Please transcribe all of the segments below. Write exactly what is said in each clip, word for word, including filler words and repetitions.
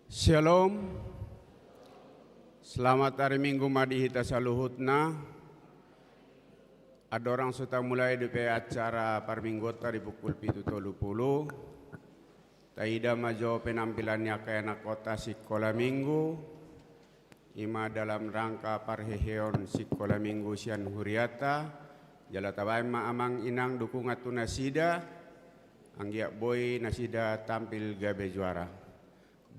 Shalom. Selamat ari Minggu ma di hita saluhutna. Andorang so tamulai dope acara parmingguonta di pukul pitu tolu pulu, taida ma jo penampilan ni angka ianakhonta sikola minggu. I ma dalam rangka parheheon sikola minggu sian hurianta, jala tabaen ma amang inang dukungan tu nasida, anggiat boi nasida tampil gabe juara.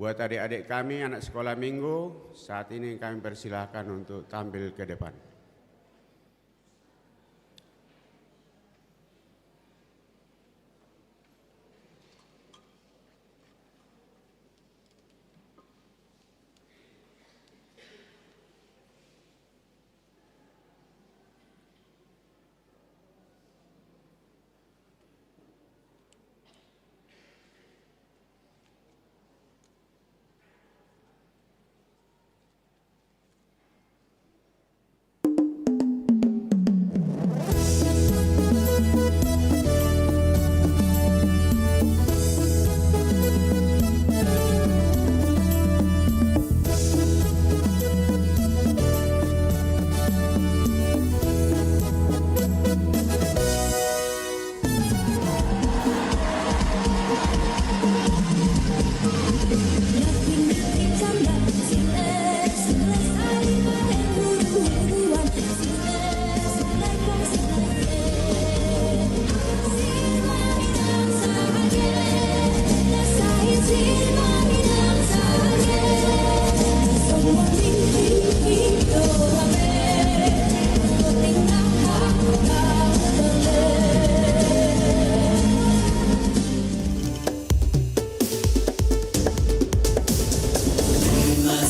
Buat adik-adik kami, anak sekolah minggu, saat ini kami persilahkan untuk tampil ke depan.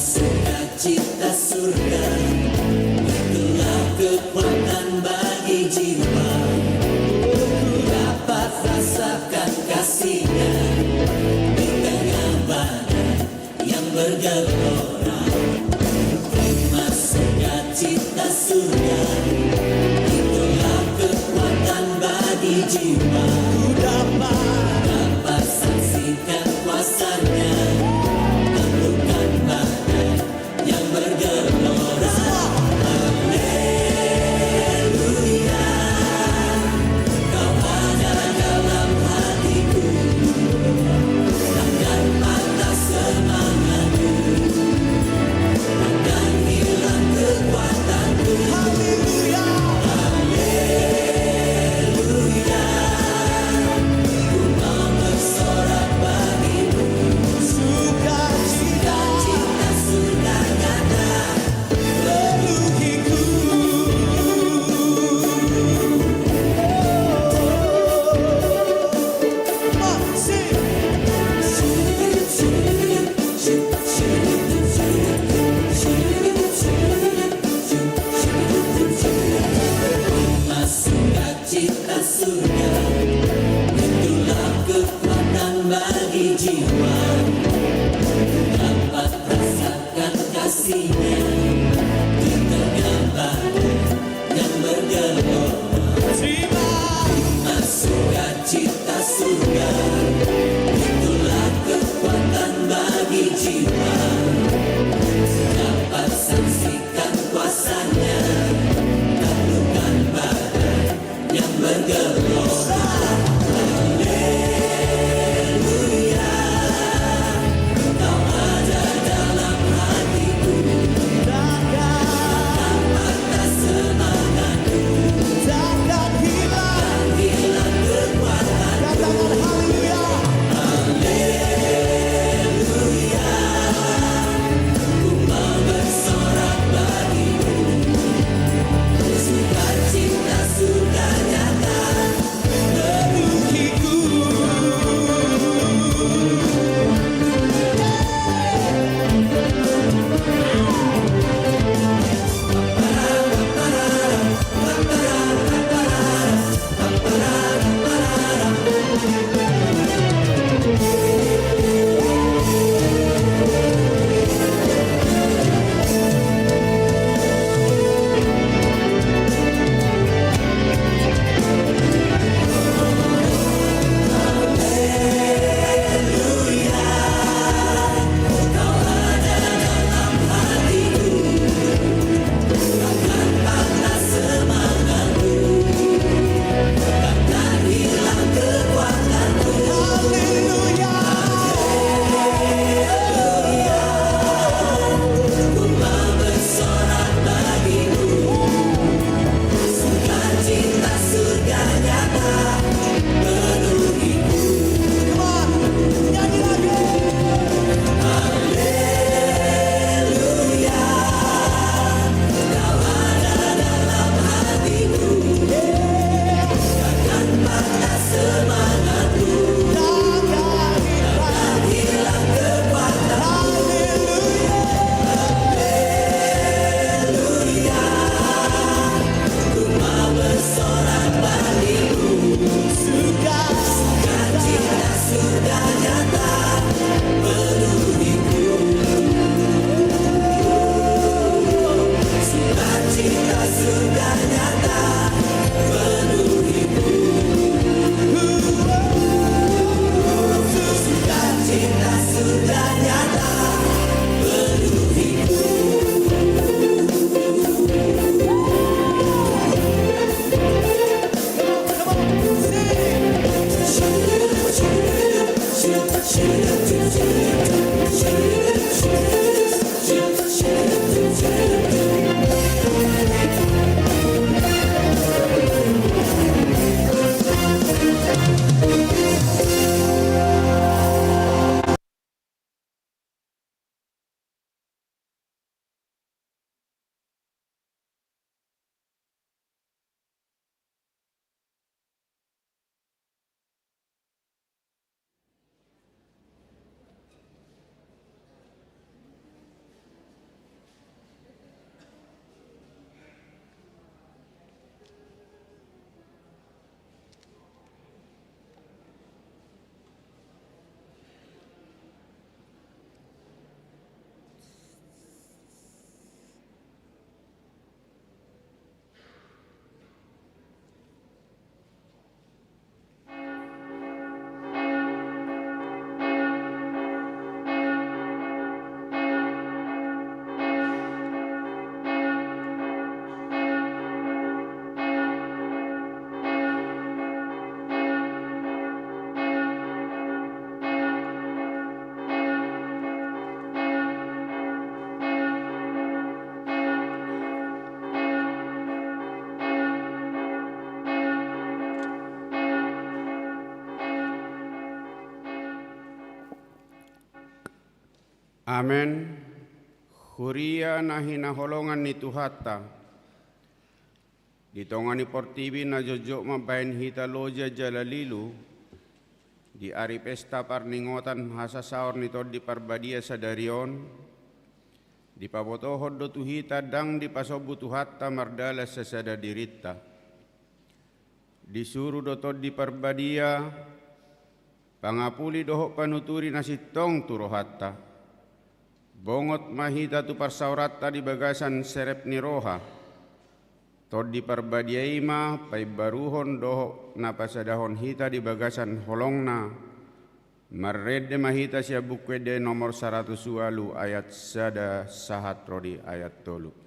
Sukacita surga, itulah kekuatan bagi jiwa. Dapat rasakan kasih-Nya di tengah badai yang bergelora. Terima sukacita surga, itulah kekuatan bagi jiwa. Dapat, dapat saksikan kuasa-Nya, taklukkan badai yang bergelora. Haleluya, Kau ada dalam hatiku. Takkan patah semangatku, takkan hilang kekuatanku. Haleluya, haleluya. Ku mau bersorak bagimu. Sukacita, sukacita surga nyata penuhiku. Masih. Sukacita surga, itulah kekuatan bagi jiwa. Dapat rasakan kasih-Nya di tengah badai yang bergelora. Terima, terima sukacita surga, itulah kekuatan bagi jiwa. Dapat saksikan kuasa-Nya, taklukkan badai yang bergelora. Haleluya, Engkau ada dalam hatiku. Takkan patah semangatku. Takkan hilang, takkan hilang kekuatanku. Katakan haleluya. Haleluya. Amen. Huria na hinaholongan ni Tuhanta, di tonga ni portibi na jotjot mambahen hita loja jala lilu, di ari pesta parningotan hasasaor ni Tondi Parbadia sadari on, dipabotohon do tu hita ndang dipasombu Tuhanta mardalan sasada dirinta. Disuru do Tondi Parbadia pangapuli dohot panuturi na sintong tu rohanta. Bongot ma hita tu parsaoranta di bagasan serep ni roha. Tondi Parbadia i ma paimbaruhon dohot na pasadahon hita di bagasan holongna. Marende ma hita sian Buku Ende nomor saratus ualu ayat sada sahat ro di ayat tolu.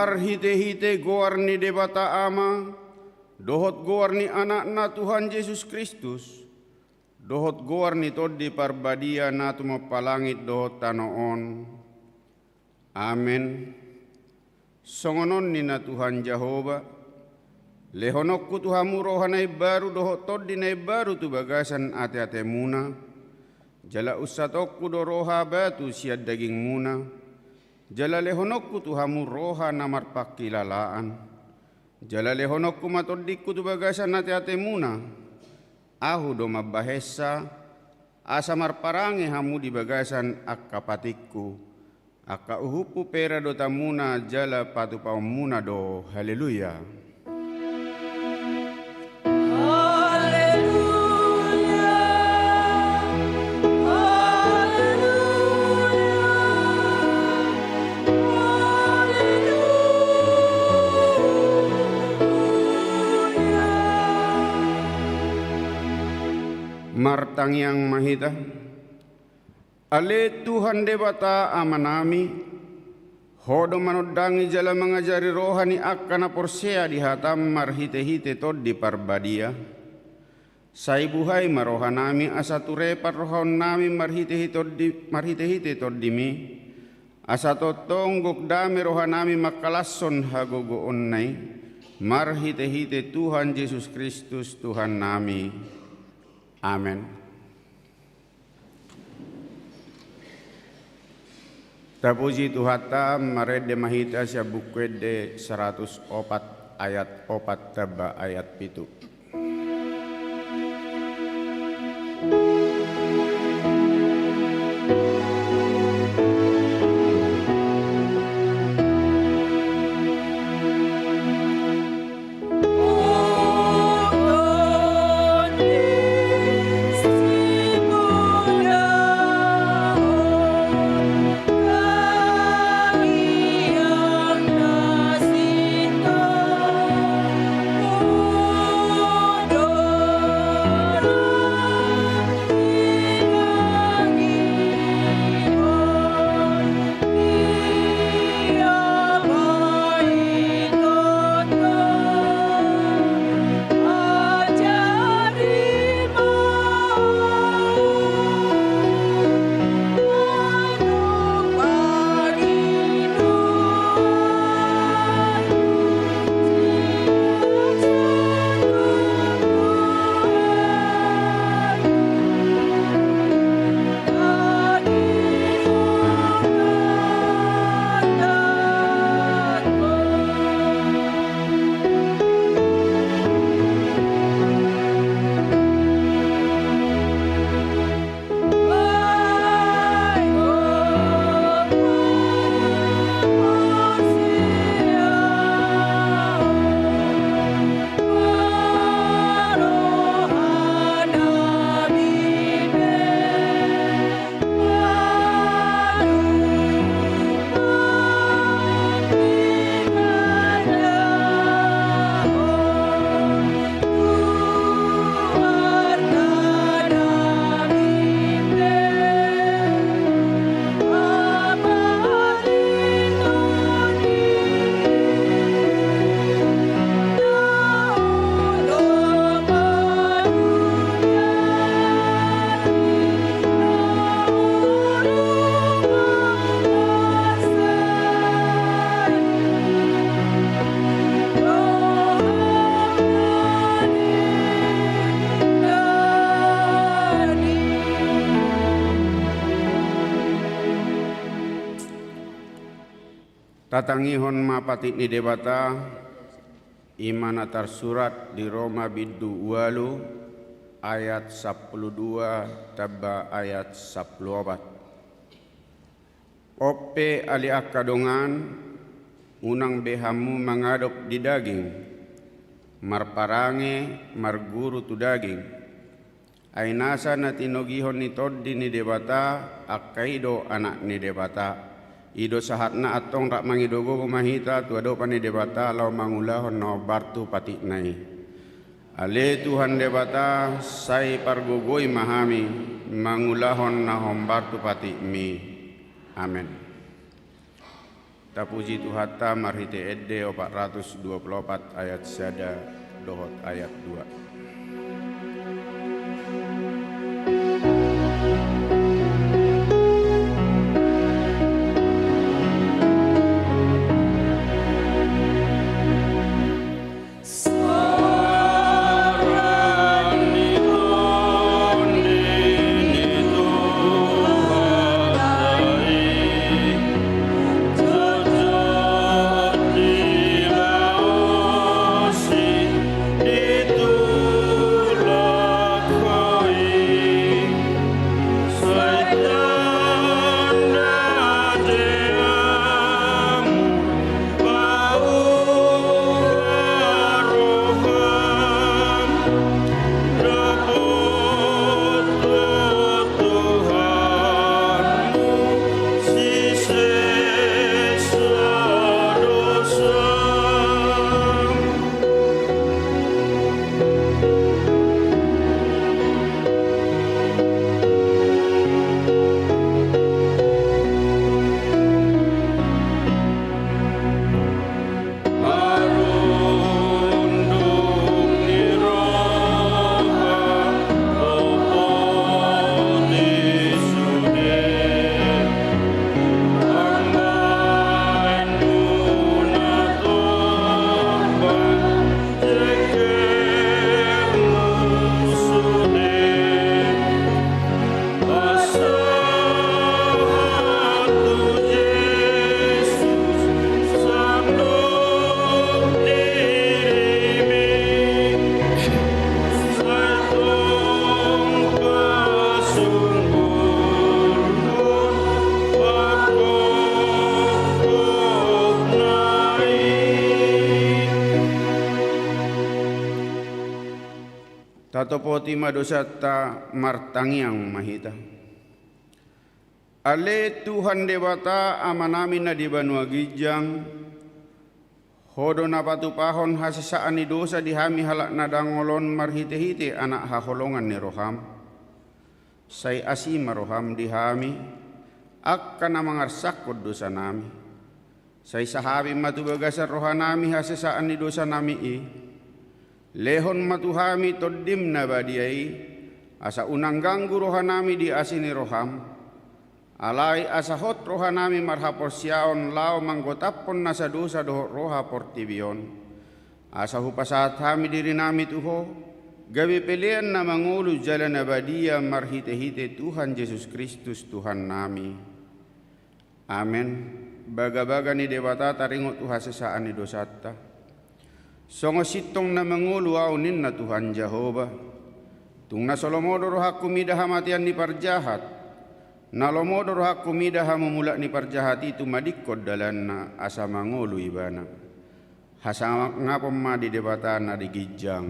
Marhite-hite goar ni Debata Ama, dohot goar ni Anakna Tuhan Jesus Kristus, dohot goar ni Tondi Parbadia na tumompa langit dohot tano on. Amen. Songon on ninna Tuhan Jahowa: Lehononku tu hamu roha na imbaru dohot tondi na imbaru tu bagasan ate-atemuna. Jala unsatonku do roha batu sian dagingmuna. Jala lehononku tu hamu roha na marpangkilalaan. Jala lehononku ma tondingku tu bagasan ate-atemuna. Ahu do mambahensa, asa marparange hamu di bagasan angka patikku. Angka uhumhu pe radotanmuna jala patupaonmuna do. Haleluya. Haleluya. Haleluya. Haleluya. Martangiang ma hita. Ale Tuhan Debata Amanami, Ho do manondangi jala mangajari roha ni angka na porsea di hatam marhite-hite Tondi Parbadia. Sai buhai ma rohanami asa ture parrohaonnami marhite-hite Tondi, marhite-hite Tondimi, asa tongtong gok dame rohanami mangkalashon hagogoonna i, marhite-hite Tuhan Jesus Kristus Tuhannami. Amen. Tapuji Tuhanta, marende ma hita sian Buku Ende saratus opat ayat opat tamba ayat pitu. Tatangihon ma patik ni Debata, i ma na tarsurat di Roma bindu ualu ayat sampulu dua tamba ayat sampulu opat. On pe ale angka dongan, unang be hamu mangadop di daging, marparange marguru tu daging. Ai nasa na tinogihon ni Tondi ni Debata, angka i do anak ni Debata. I do sahatna, antong rap mangido gogo ma hita tu adopan ni Debata laho mangulahon na hombar tu patikna i. Ale Tuhan Debata, sai pargogoi ma hami mangulahon na hombar tu patikmi. Amen. Tapuji Tuhanta marhite ende opat ratus dua pulu opat ayat sada dohot ayat dua. Tatopoti ma dosanta, martangiang ma hita. Ale Tuhan Debata, Amanami na di banua ginjang, Ho do na patupahon hasesaan ni dosa di hami halak na dangol on marhitehite Anak haholongan ni roham. Sai asi ma roham di hami, angka na mangarsakhon dosanami. Sai sahapi ma tu bagasan rohanami hasesaan ni dosanami i. Lehon ma tu hami Tondim na badia i, asa unang ganggu rohanami di asi ni roham. Alai asa hot rohanami marhaporseaon laho manggotaphon nasa dosa dohot roha portibi on. Asa hupasahat hami dirinami tu Ho, gabe pelean na mangolu jala na badia marhitehite Tuhan Jesus Kristus Tuhannami. Amen. Bagabaga ni Debata taringot tu hasesaan ni dosanta. Songon sintong na mangolu ahu ninna Tuhan Jahowa. Tung na so lomo do rohangku mida hamatean ni parjahat. Na lomo do rohangku mida hamumulak ni parjahat i tumadingkon dalanna asa mangolu ibana. Hasangapon ma di Debata na di ginjang.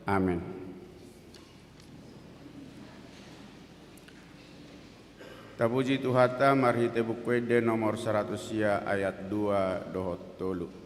Amen. Tapuji Tuhanta marhite Buku Ende nomor saratus sia ayat dua dohot tolu.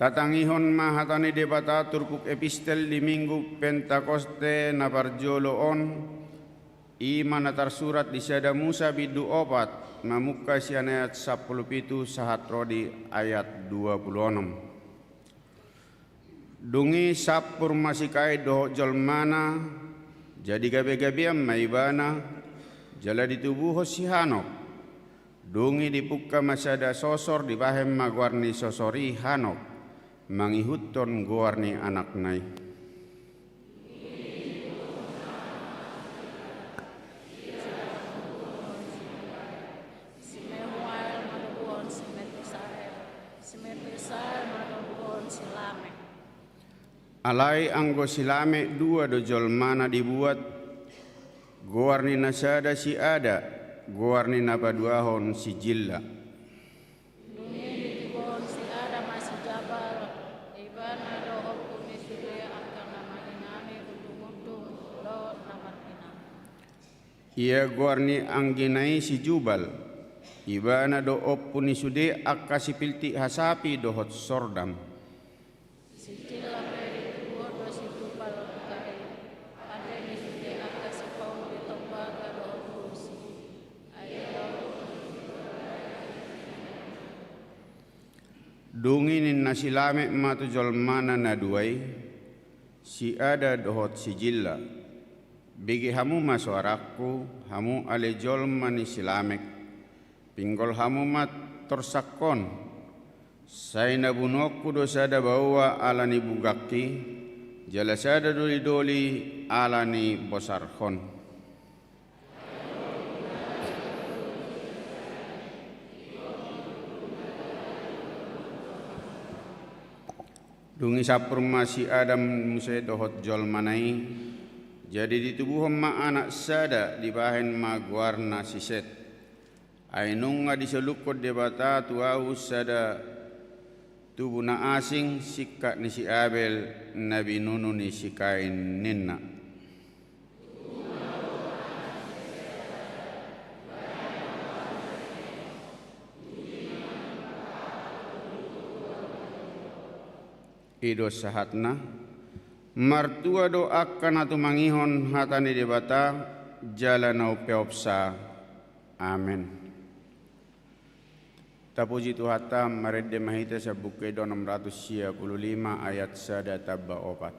Tatangihon ma hata ni Debata turpuk epistel di Minggu Pentakoste na parjolo on, i ma na tarsurat di sada Musa bindu opat, mamungka sian ayat sampulu pitu sahat ro di ayat dua pulu onom. Dung i sampur ma si Kain dohot jolmana, jadi gabegabean ma ibana, jala ditubuhon si Hanok. Dung i dipungka ma sada sosor, dibahen ma goar ni sosor i Hanok, mangihuthon goar ni anakna i. Si Mehuael manoguhon si Metusael, si Metusael manoguhon si Lamek. Alai anggo si Lamek dua do jolmana dibuat, goar ni na sada si Ada, goar ni na paduahon si Jilla. Dung i ditibuhon si Ada ma si Jabal, ibana do ompu ni sude angka na mangingani undungundung dohot na marpinangan. Ia goar ni anggina i si Jubal, ibana do ompu ni sude angka sipiltik hasapi dohot sordam. Si Jilla pe ditibuhon do si Jubal, angka i pande ni sude angka sipauli tombaga dohot bosi. Ai ia do ompu ni sude. Dung i ninna si Lamek ma tu jolmana na dua i, si Ada dohot si Jilla: Bege hamu ma soarangku, hamu ale jolma ni si Lamek. Pinggol hamu ma torsangkon. Sai nabunuonku do sada baoa ala ni bugangki, jala sada dolidoli ala ni bosarhon. Dung i sampur ma si Adam muse dohot jolmana i, jadi ditubuhon ma anak sada, dibahen ma goarna si Set. Ai nunga disolunghon Debata tu ahu sada tubu na asing, singkat ni si Abel na binunu ni si Kain, ninna. I do sahatna. Martua do angka na tumangihon hata ni Debata jala na umpeopsa. Amen. Tapuji Tuhanta, marende ma hita sian Buku Ende onom ratus sia pulu lima ayat sada tamba opat.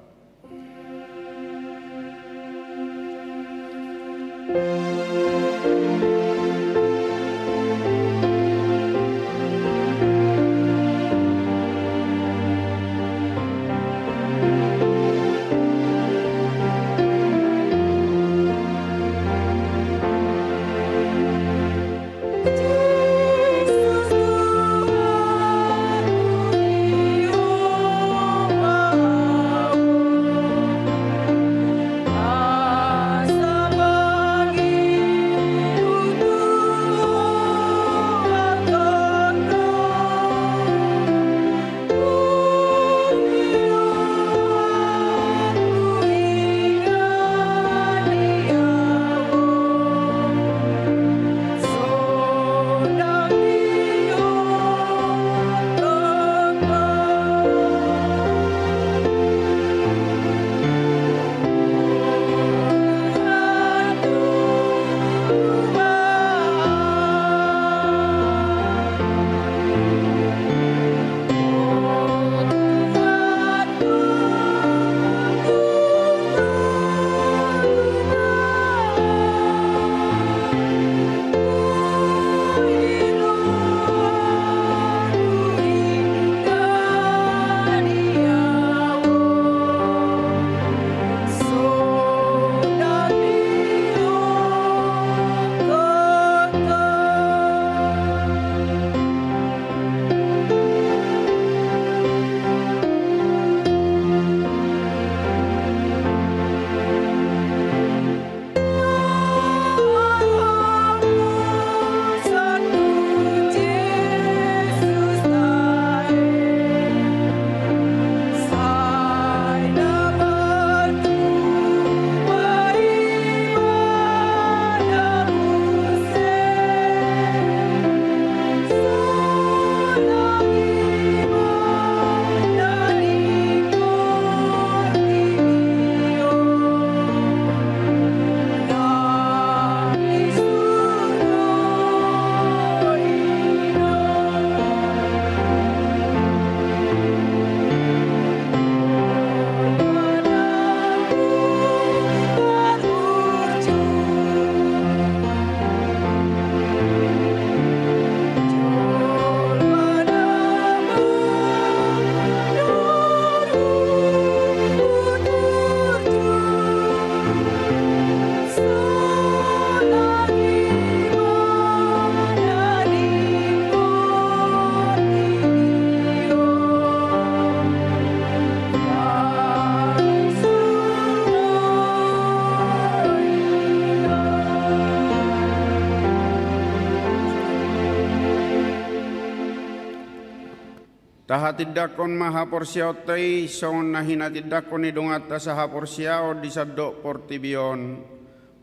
Tahatindangkon ma haporseaonta i songon na hinatindangkon ni donganta sahaporseaon di sandok portibi on.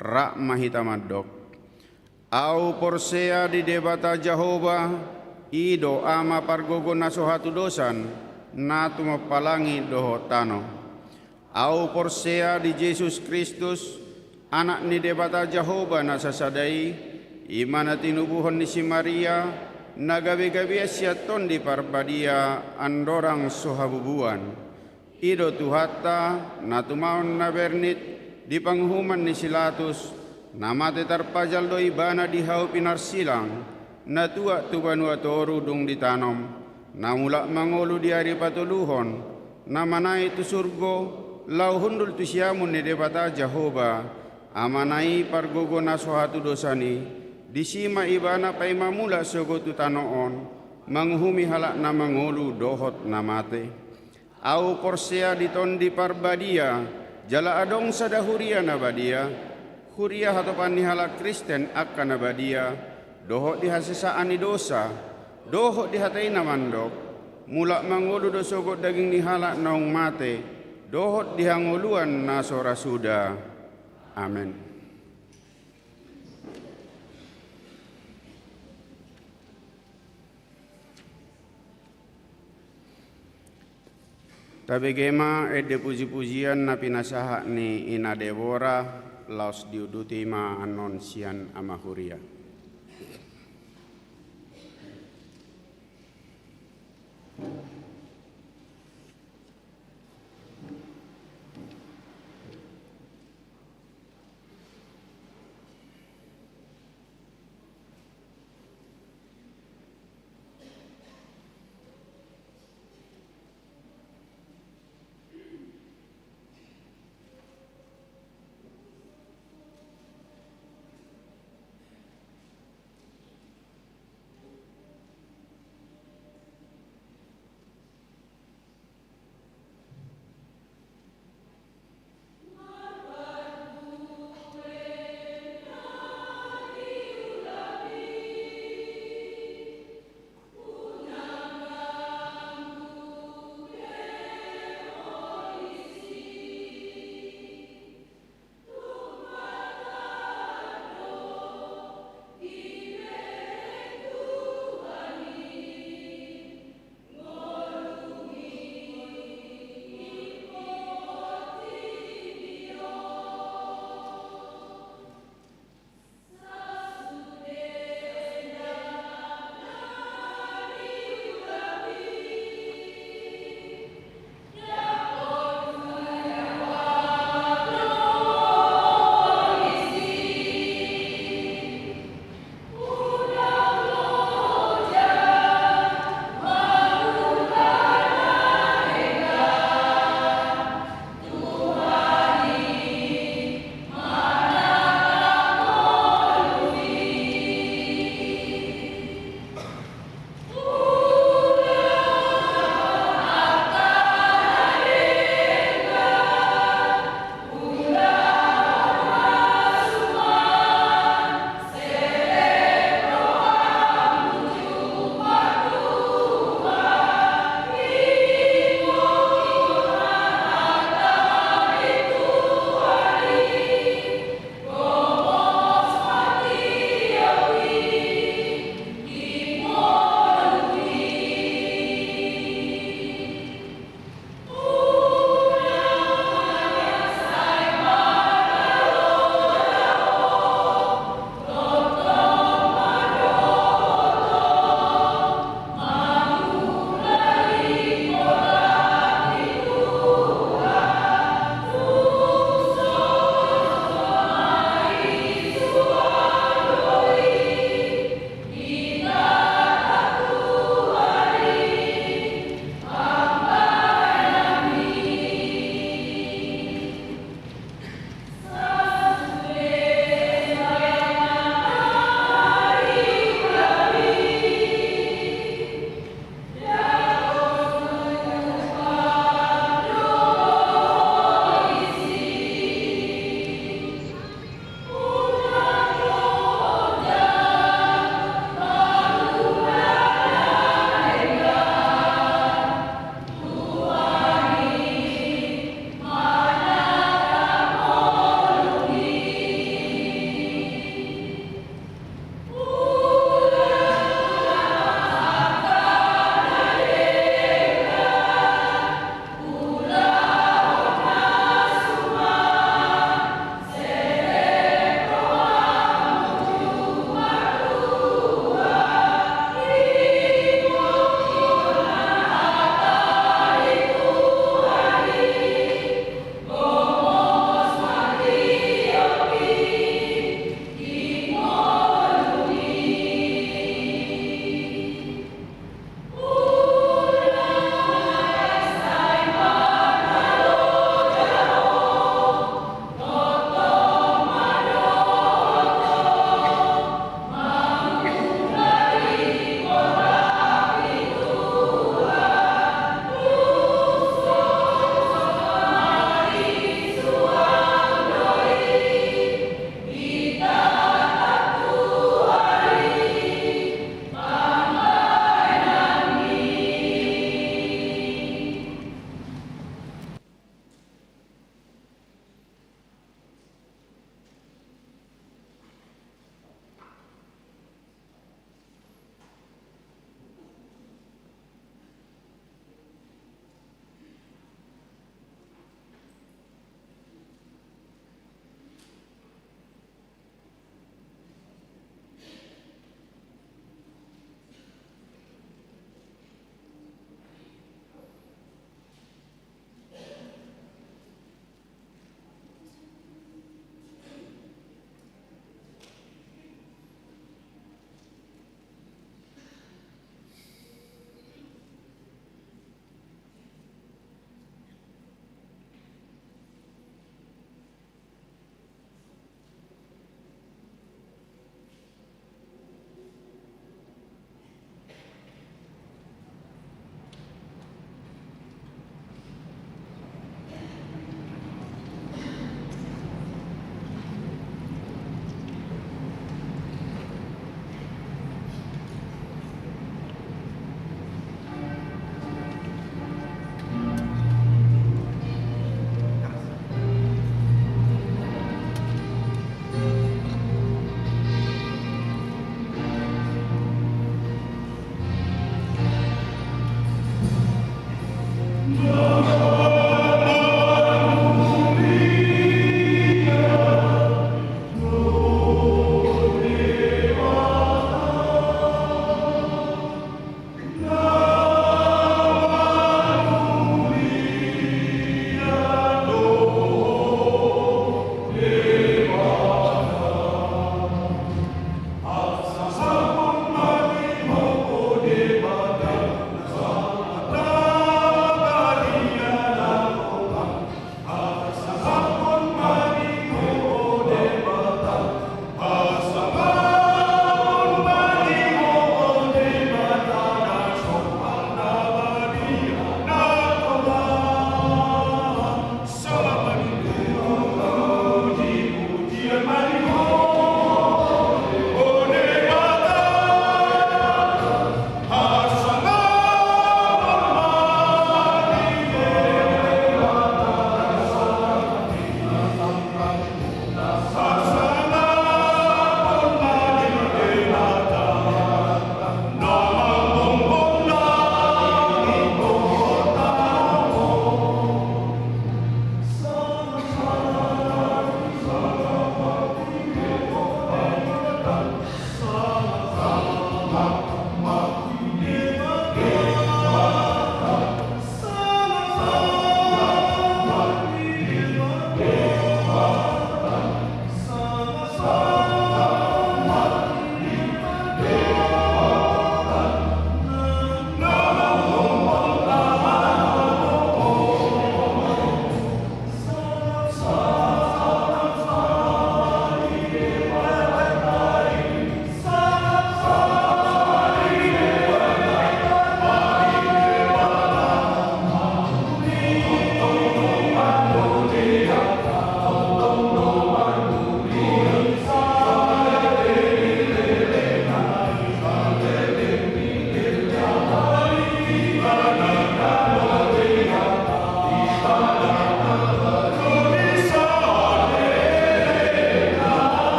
Rap ma hita mandok: Ahu porsea di Debata Jahowa, i do Ama pargogo na so hatudosan, na tumompa langit dohot tano. Ahu porsea di Jesus Kristus, Anak ni Debata Jahowa na sasada i, i ma na tinubuhon ni si Maria, na gabe-gabean sian Tondi Parbadia andorang so habubuan. I do Tuhanta, na tumaon na bernit di panguhuman ni si Latus, na mate tarpajal do ibana di hau pinarsilang, na tuat tu banua toru dung ditanom, na mulak mangolu di ari patoluhon, na manaek tu surgo, laho hundul tu siamun ni Debata Jahowa, Amana i pargogo na so hatudosan i, disi ma ibana paima mulak sogot tu tano on, manguhumi halak na mangolu dohot na mate. Ahu porsea di Tondi Parbadia, jala adong sada huria na badia, huria hatopan ni halak Kristen angka na badia, dohot di hasesaan ni dosa, dohot di hata i na mandok: Mulak mangolu do sogot daging ni halak naung mate, dohot di hangoluan na so ra suda. Amen. Tabege ma ende puji-pujian na pinasahat ni Ina Debora, laos diuduti ma annon sian Ama Huria.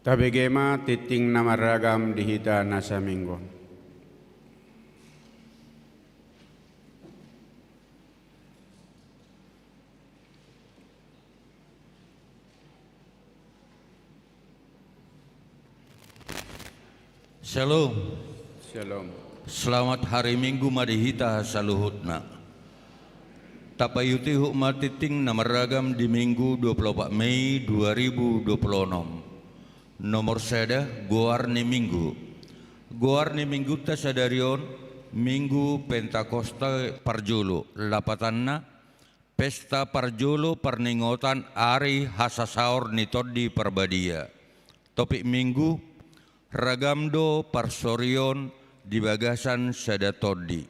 Tabege ma tingting na marragam di hita na saminggu on. Shalom. Shalom. Selamat hari Minggu ma di hita saluhutna. Tapaihutihut ma tingting na marragam di Minggu dua puluh opat Mei dua ribu dua puluh enam. Nomor sada, goar ni Minggu. Goar ni Minggunta sadari on, Minggu Pentakosta parjolo, lapatanna, pesta parjolo parningotan ari hasasaor ni Tondi Parbadia. Topik Minggu, ragam do parsorion di bagasan sada tondi.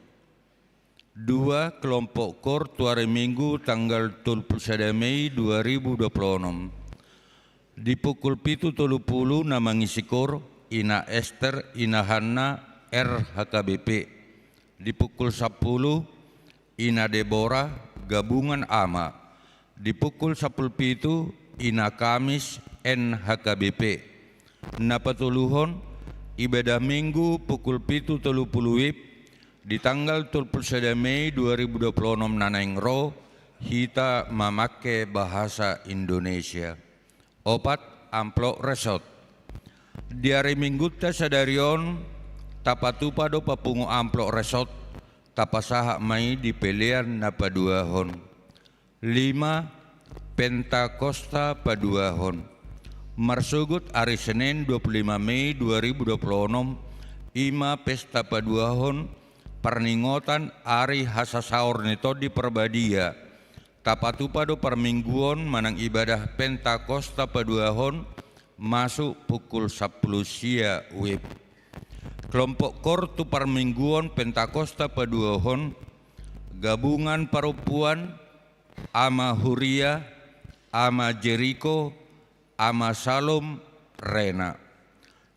Dua, kelompok koor tu ari Minggu tanggal tolu pulu sada Mei dua ribu dua pulu onom. Di pukul pitu tolu pulu na mangisi koor, Ina Ester, Ina Hanna, R H K B P. Di pukul sampulu, Ina Debora, Gabungan Ama. Di pukul sampulu pitu, Ina Kamis, N H K B P. Na patoluhon, ibadah Minggu pukul pitu tolu pulu W I B, di tanggal tolu pulu sada Mei dua ribu dua pulu onom na naeng ro, hita mamangke bahasa Indonesia. Opat, amplop resort. Di ari Minggunta sadari on, tapatupa do papungu amplop resort, tapasahat ma i di pelean na paduahon. Lima, Pentakosta paduahon. Marsogot ari Senen dua pulu lima Mei dua ribu dua pulu onom, i ma pesta paduahon parningotan ari hasasaor ni Tondi Parbadia. Tapatupa do parmingguon manang ibadah Pentakosta paduahon masuk pukul sampulu sia W I B. Kelompok koor tu parmingguon Pentakosta paduahon, Gabungan Parompuan, Ama Huria, Ama Jeriko, Ama Salom, Rena.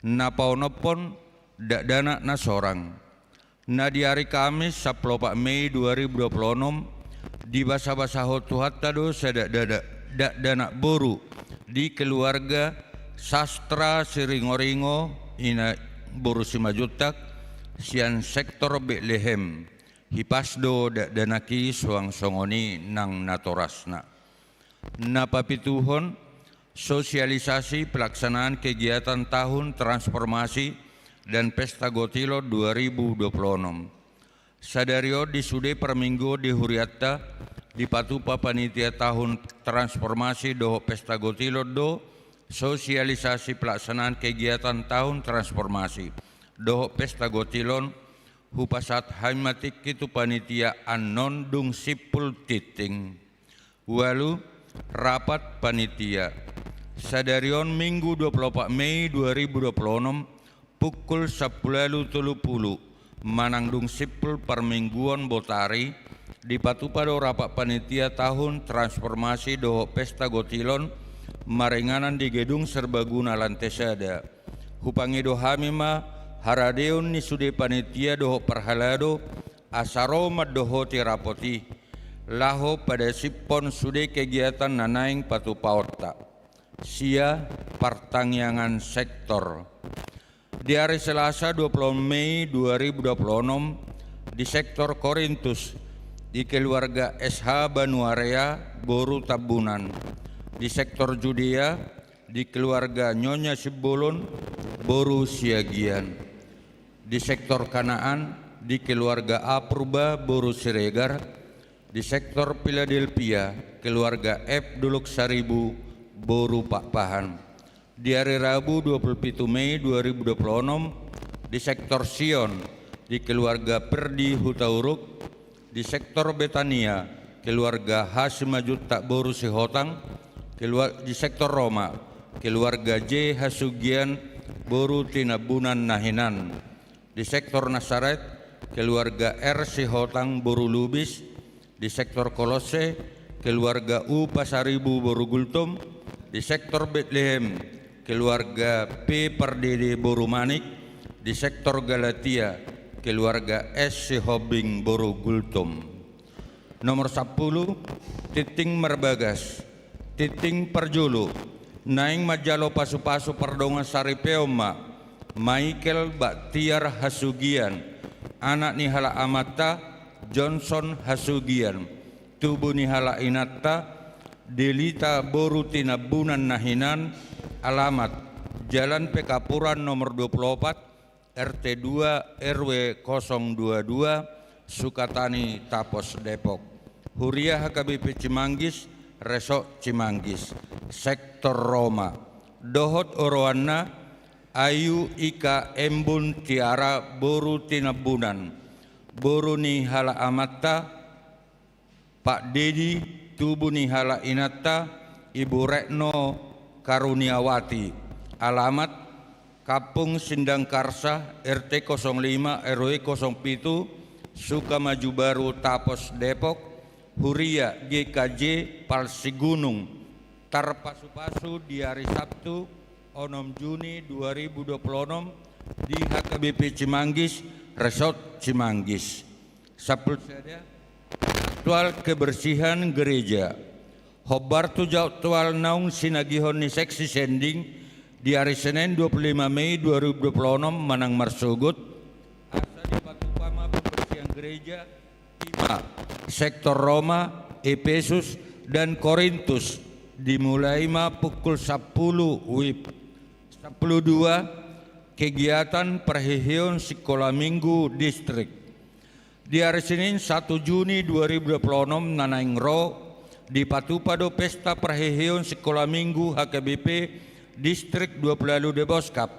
Na paonomhon, dakdanak na sorang. Na di ari Kamis sampulu opat Mei dua ribu dua pulu onom, dibasabasahon Tuhanta do sada dakdanak, dakdanak boru di keluarga Sastra Siringoringo, Ina boru Simanjuntak, sian sektor Betlehem. Hipas do dakdanak i suang songon i nang natorasna. Na papituhon, sosialisasi pelaksanaan kegiatan tahun transformasi dan pesta Gotilon dua ribu dua puluh enam. Sadari on di sude parmingguon di hurianta, dipatupa panitia tahun transformasi dohot pesta gotilon do sosialisasi pelaksanaan kegiatan tahun transformasi dohot pesta gotilon. Hupasahat hami ma tingki tu panitia annon dung simpul tingting. Ualu, rapat panitia. Sadari on Minggu dua puluh opat Mei dua ribu dua puluh enam, pukul sampulu ualu tolu pulu, manang dung simpul parmingguon botari, dipatupa do rapat panitia tahun transformasi dohot pesta gotilon maringanan di gedung serbaguna lante sada. Hupangido hami ma haradeon ni sude panitia dohot parhalado asa ro mandohoti rapot i, laho padasiphon sude kegiatan na naeng patupaonta. Sia, partangiangan sektor. Di ari Selasa dua puluh Mei dua ribu dua puluh enam, di sektor Korintus, di keluarga S H Banuarea, boru Tambunan. Di sektor Judea, di keluarga Nyonya Simbolon, boru Siagian. Di sektor Kanaan, di keluarga A Purba, boru Siregar. Di sektor Philadelphia, keluarga F Dolok Saribu, boru Pakpahan. Di ari Rabu dua puluh pitu Mei dua ribu dua puluh enam, di sektor Sion, di keluarga Perdi Hutauruk. Di sektor Betania, keluarga H Simanjuntak boru Sihotang. Kelua-, di sektor Roma, keluarga J Hasugian boru Tinambunan na hinan. Di sektor Nasaret, keluarga R Sihotang boru Lubis. Di sektor Kolosse, keluarga U Pasaribu boru Gultom. Di sektor Betlehem, keluarga P Pardede boru Manik. Di sektor Galatia, keluarga S Sihombing boru Gultom. Nomor sampulu, tingting marbagas. Tingting parjolo, naeng manjalo pasupasu pardongan saripeon ma Michael Baktiar Hasugian, anak ni halak amanta Johnson Hasugian, tubu ni halak inanta Delita boru Tinambunan na hinan, alamat Jalan Pekapuran nomor dua puluh opat, R T dua, R W kosong dua dua, Sukatani, Tapos, Depok. Huria H K B P Cimanggis, Resort Cimanggis, Sektor Roma. Dohot oroanna, Ayu Ika Embun Tiara boru Tinambunan, boru ni halak amanta Pak Dedi, tubu ni halak inanta Ibu Retno Karuniawati, alamat Kampung Sindang Karsa, R T kosong lima, R W kosong pitu, Sukamaju Baru, Tapos, Depok. Huria G K J Palsigunung, tarpasupasu di ari Sabtu onom Juni dua ribu dua puluh onom di H K B P Cimanggis, Resort Cimanggis. Sampulu sada, jadwal kebersihan gereja. Hombar tu jadwal naung sinagihon ni seksi sending di ari Senen dua puluh lima Mei dua ribu dua puluh onom manang marsogot, asa dipatupa ma pembersihan gereja, ima Sektor Roma, Epesus, dan Korintus, dimulai ma pukul sampulu wib. Sampulu dua, kegiatan parheheon sikola minggu distrik. Di ari Senin satu Juni dua ribu dua puluh onom na naeng ro, dipatupa do pesta parheheon sikola minggu H K B P Distrik dua puluh ualu Deboskap.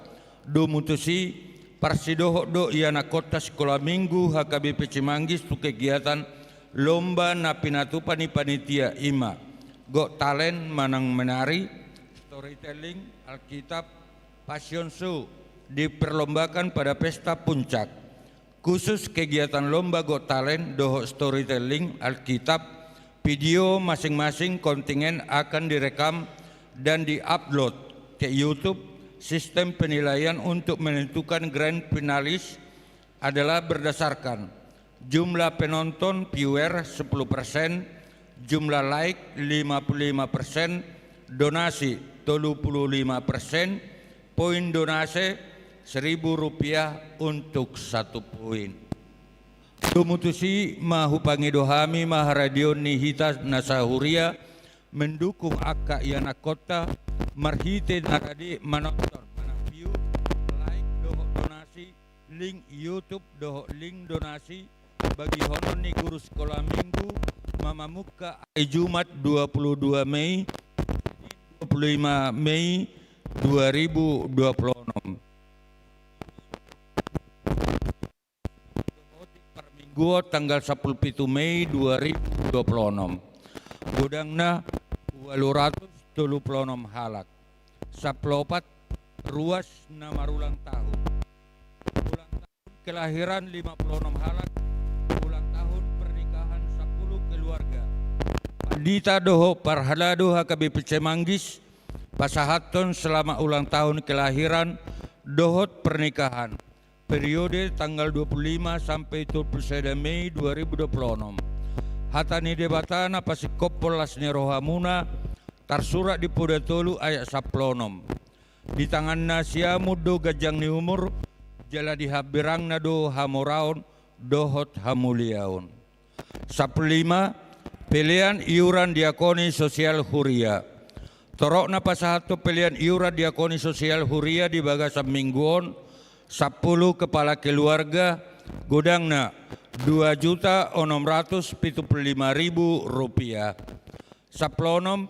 Domu tusi, parsidohot do ianakhonta sikola minggu H K B P Cimanggis tu kegiatan lomba na pinatupa ni panitia, ima Got Talent manang menari, storytelling, Alkitab, fashion show, diperlombakan pada pesta puncak. Khusus kegiatan lomba Got Talent dohot storytelling, Alkitab, video masing-masing kontingen akan direkam dan diupload ke YouTube. Sistem penilaian untuk menentukan grand finalis adalah berdasarkan jumlah penonton, viewer, sepuluh persen, jumlah like, lima puluh lima persen, donasi, tolu puluh lima persen, poin donasi, seribu rupiah untuk satu poin. Domu tusi ma hupangido hami ma haradeon ni hita na sahuria mendukung angka ianakhonta marhite na rade manonton, manang view, like dohot donasi, link YouTube dohot link donasi, bagihonon ni guru sikola minggu, mamungka hari Jumat dua puluh dua Mei, dua puluh lima Mei dua ribu dua puluh enam. Parmingguon tanggal sampulu pitu Mei dua ribu dua puluh enam. Godangna ualu ratus tolu puluh enam halak. Sampulu opat ruas na marulang tahun. Ulang tahun kelahiran lima puluh enam halak. Ulang tahun pernikahan sampulu keluarga. Pandita dohot parhalado H K B P Cimanggis pasahathon selamat ulang tahun kelahiran dohot pernikahan periode tanggal dua puluh lima sampai dua puluh sada Mei dua ribu dua puluh enam. Hata ni Debata na pasingkophon las ni rohamuna, tarsurat di Poda tolu ayat sampulu onom. Di tanganna siamun do ganjang ni umur, jala di hambirangna do hamoraon dohot hamuliaon. Sampulu lima, pelean iuran diakoni sosial huria. Torop na pasahathon pelean iuran diakoni sosial huria di bagasan minggu on, sampulu kepala keluarga, godangna dua juta onom ratus pitu puluh lima ribu rupiah. Sampulu onom,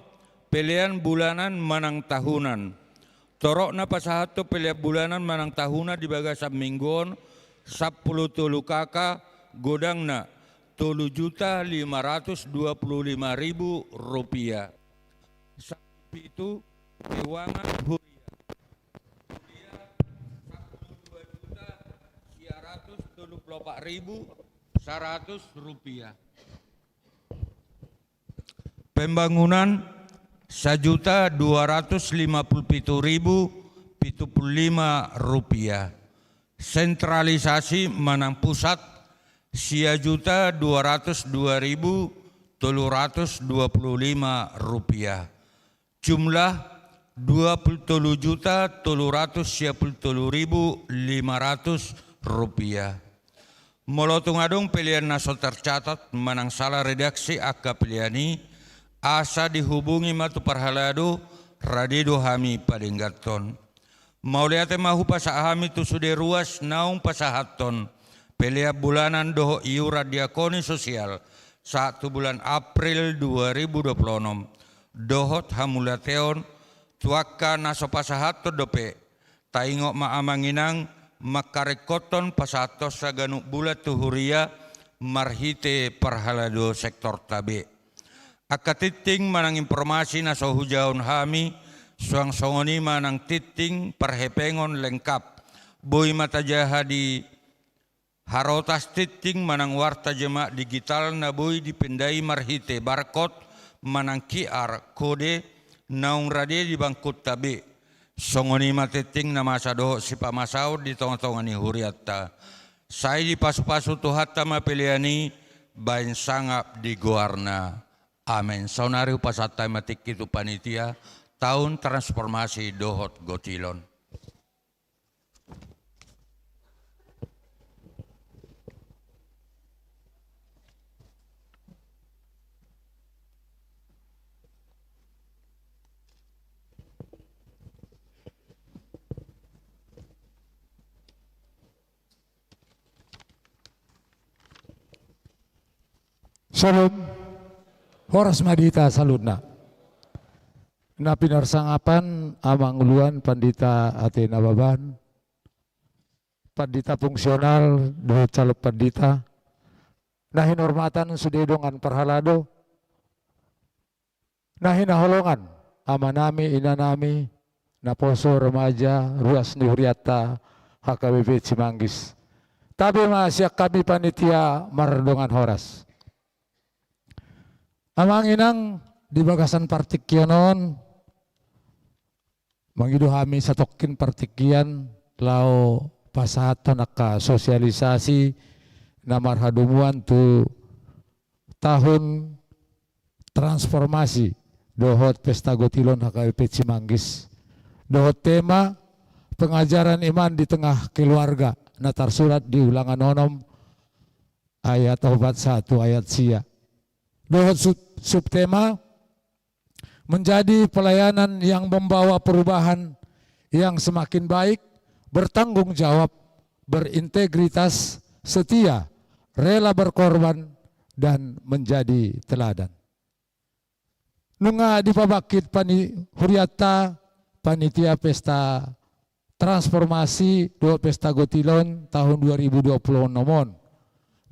pelean bulanan manang tahunan. Torop na pasahathon pelean bulanan manang tahunan di bagasan minggu on, sampulu tolu K K, godangna tolu juta lima ratus dua puluh lima ribu rupiah. Sampulu pitu, keuangan huria. Huria, sampulu dua juta sia ratus tolu puluh opat ribu saratus rupiah. Pembangunan, sajuta dua ratus lima puluh pitu ribu pitu puluh lima rupiah. Sentralisasi manang pusat, sia juta dua ratus dua ribu tolu ratus dua puluh lima rupiah. Jumlah, dua puluh tolu juta tolu ratus sia puluh tolu ribu lima ratus rupiah. Molo tung adong pelean na so tercatat manang salah redaksi angka pelean i, asa dihubungi ma tu parhalado, rade do hami padengganhon. Mauliate ma hupasahat hami tu sude ruas naung pasahathon pelean bulanan dohot iuran diakoni sosial sahat tu bulan April dua ribu dua puluh onom, dohot hamuliateon tu angka na so pasahathon dope. Taingot ma amang inang, mangkaringkothon pasahathonsa ganup bulan tu huria marhite parhalado sektorta be. Angka tingting manang informasi na so hujahaon hami, suang songon i ma nang tingting parhepengon lengkap. Boi ma tajaha di harotas tingting manang warta jemaat digital na boi dipindai marhite barcode manang Q R kode naung rade di bangkunta be. Songon i ma tingting na masa dohot sipamasaon di tongatonga ni hurianta. Sai dipasupasu Tuhanta ma pelean i baen sangap di goarna. Amen. Saonari hupasahat hami ma tingki tu panitia taon transformasi dohot gotilon. Syalom. Horas ma di hita saluhutna. Na pinarsangapan amang uluan, pandita atenababan, pandita fungsional dohot calon pandita, na hinarmatan sude dongan parhalado, na hinaholongan amanami, inanami, naposo, remaja, ruas ni hurianta H K B P Cimanggis. Tabe ma sian hami panitia mardongan horas. Amang inang, di bagasan partingkian on, mangido hami satongkin partingkian laho pasahathon angka sosialisasi na marhadomuan tu tahun transformasi dohot pesta gotilon H K B P Cimanggis. Dohot tema pengajaran iman di tengah keluarga na tarsurat di Ulangan onom ayat opat sahat tu ayat sia. Dohot sub-, subtema, menjadi pelayanan yang membawa perubahan yang semakin baik, bertanggung jawab, berintegritas, setia, rela berkorban, dan menjadi teladan. Nunga dipabangkit pani-, hurianta panitia pesta transformasi dohot pesta gotilon tahun dua ribu dua puluh enam on,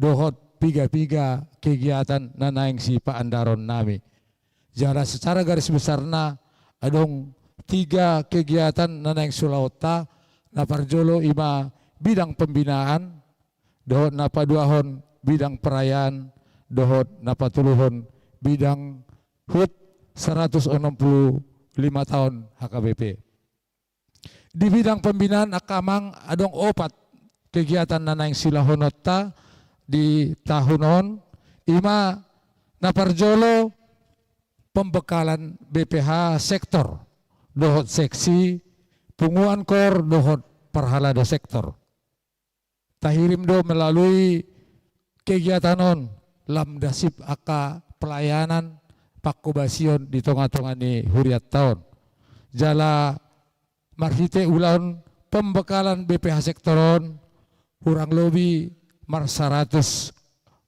dohot piga-piga kegiatan na naeng sipaandaron nami. Jala secara garis besarna adong tiga kegiatan na naeng siulahonta, na parjolo ima bidang pembinaan, dohot na paduahon bidang perayaan, dohot na patoluhon bidang hut saratus onom pulu lima taon H K B P. Di bidang pembinaan angka amang adong opat kegiatan na naeng siulahononta di tahun on, ima na parjolo pembekalan B P H sektor, dohot seksi, punguan kor, dohot parhalado sektor. Tahirim do melalui kegiatan on lam dasip angka pelayanan pangkobasion di tonga-tonga ni hurianta on. Jala marhite ulaon pembekalan B P H sektor on, hurang lobi marsaratus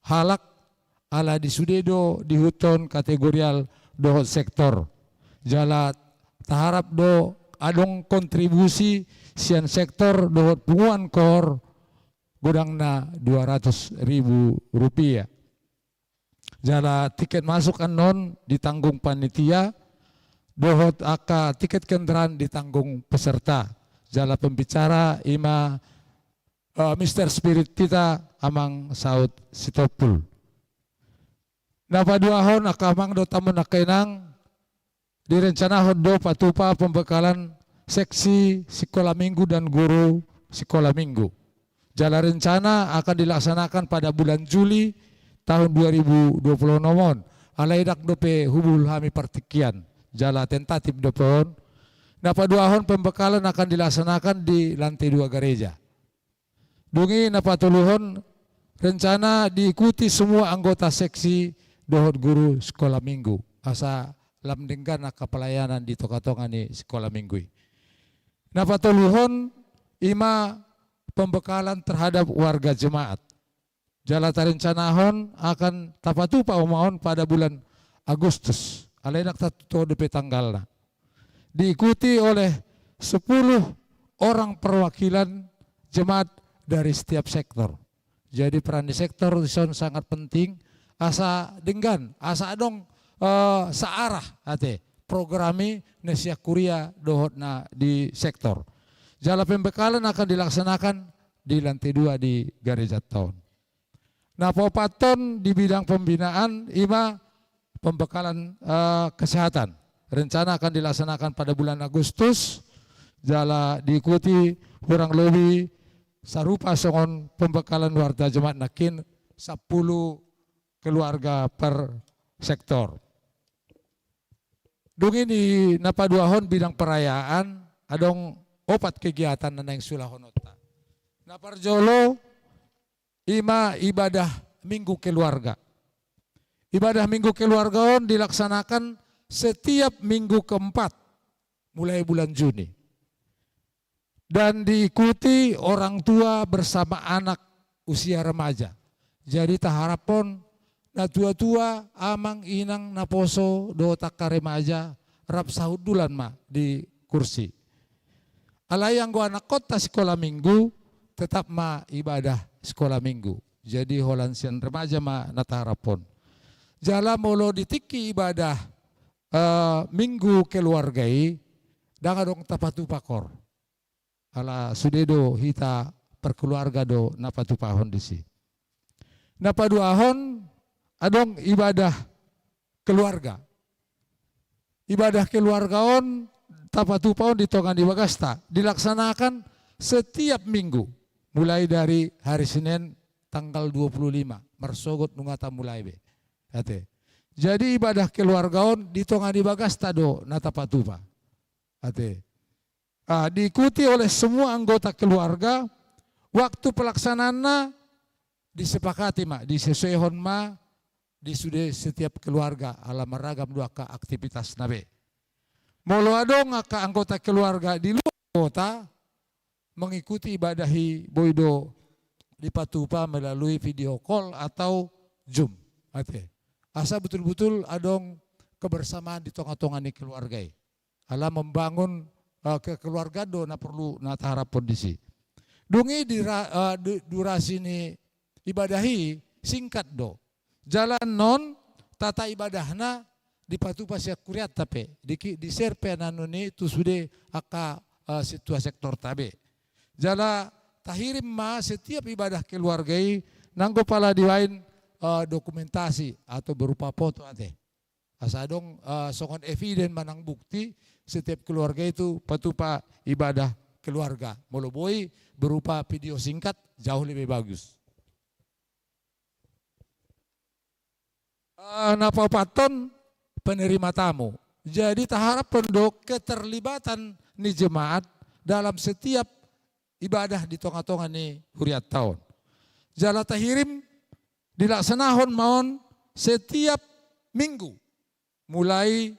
halak, ala di sude do diihuthon kategorial dohot sektor. Jala taharap do adong kontribusi sian sektor dohot punguan kor godangna dua ratus ribu rupiah. Jala tiket masuk annon ditanggung panitia, dohot angka tiket kendaraan ditanggung peserta. Jala pembicara ima, eh, Mister Spirit hita, Amang Saud Sitompul. Na paduahon angka amang dohot hamu angka inang, direncanahon do patupa pembekalan seksi sikola minggu dan guru sikola minggu. Jala rencana akan dilaksanakan pada bulan Juli tahun dua ribu dua puluh enam on. Alai ndang dope hubul hami partingkian. Jala tentatif dope on. Na paduahon pembekalan akan dilaksanakan di lantai dua gareja. Dung i na patoluhon, rencana diikuti semua anggota seksi dohot guru sikola minggu. Asa lam denggan angka pelayanan di tonga-tonga ni sikola minggu i. Na patoluhon ima pembekalan terhadap warga jemaat. Jala tarencanahon akan tapatupa ima on pada bulan Agustus. Alai ndang tatutu dope tanggalna. Diikuti oleh sepuluh orang perwakilan jemaat dari setiap sektor. Jadi peran ni sektor dison sangat penting, asa denggan, asa adong, eh, searah ate program i na sian kuria dohot na di sektor. Jala pembekalan akan dilaksanakan di lantai dua di garejanta on. Na paopathon di bidang pembinaan ima pembekalan, eh, kesehatan. Rencana akan dilaksanakan pada bulan Agustus, jala diikuti kurang lebih sarupa songon pembekalan warga jemaat nangkin, sampulu keluarga per sektor. Dung i di na paduahon bidang perayaan, adong opat kegiatan na naeng siulahononta. Na parjolo ima ibadah Minggu Keluarga. Ibadah Minggu Keluarga on dilaksanakan setiap minggu keempat mulai bulan Juni. Dan diikuti orang tua bersama anak usia remaja. Jadi taharaphon natua-tua, amang, inang, naposo dohot angka remaja rap sahundulan ma di kursi. Alai anggo anakkonta sikola minggu, tetap ma ibadah sikola minggu. Jadi holan sian remaja ma na taharaphon. Jala molo di tingki ibadah, eh, Minggu Keluarga i, ndang adong tapatupa kor. Ala sude do hita, perkeluarga do na patupahon disi. Na paduahon adong ibadah keluarga. Ibadah keluarga on tapatupa on di tonga ni bagasta, dilaksanakan setiap minggu, mulai dari hari Senin tanggal dua puluh lima, marsogot nunga tamulai be. Ate. Jadi ibadah keluarga on di tonga ni bagasta do na tapatupa. Ate. Ah, diikuti oleh semua anggota keluarga, waktu pelaksanaanna disepakati ma, disesuaihon ma di sude setiap keluarga, ala maragam do angka aktivitasna be. Molo adong angka anggota keluarga di luar kota, mengikuti ibadah i boi do dipatupa melalui video call atau Zoom. Ate. Asa betul-betul adong kebersamaan di tonga-tonga ni keluarga i. Ala membangun, eh, kekeluargaan do na porlu na taharaphon disi. Dung i di ra-, eh, du-, durasi ni ibadah i singkat do. Jala annon tata ibadahna dipatupa sian hurianta pe, di ki-, di-share pe annon i tu sude angka, eh, sintua sektorta be. Jala tahirim ma setiap ibadah keluarga i nanggo pala dibaen, eh, dokumentasi atau berupa foto ate. Asa adong, eh, songon evidence manang bukti setiap keluarga itu patupa ibadah keluarga. Molo boi berupa video singkat, jauh lebih bagus. Eh, na paopathon, penerima tamu. Jadi taharaphon do keterlibatan ni jemaat dalam setiap ibadah di tonga-tonga ni hurianta on. Jala tahirim dilaksanahon ma on setiap minggu mulai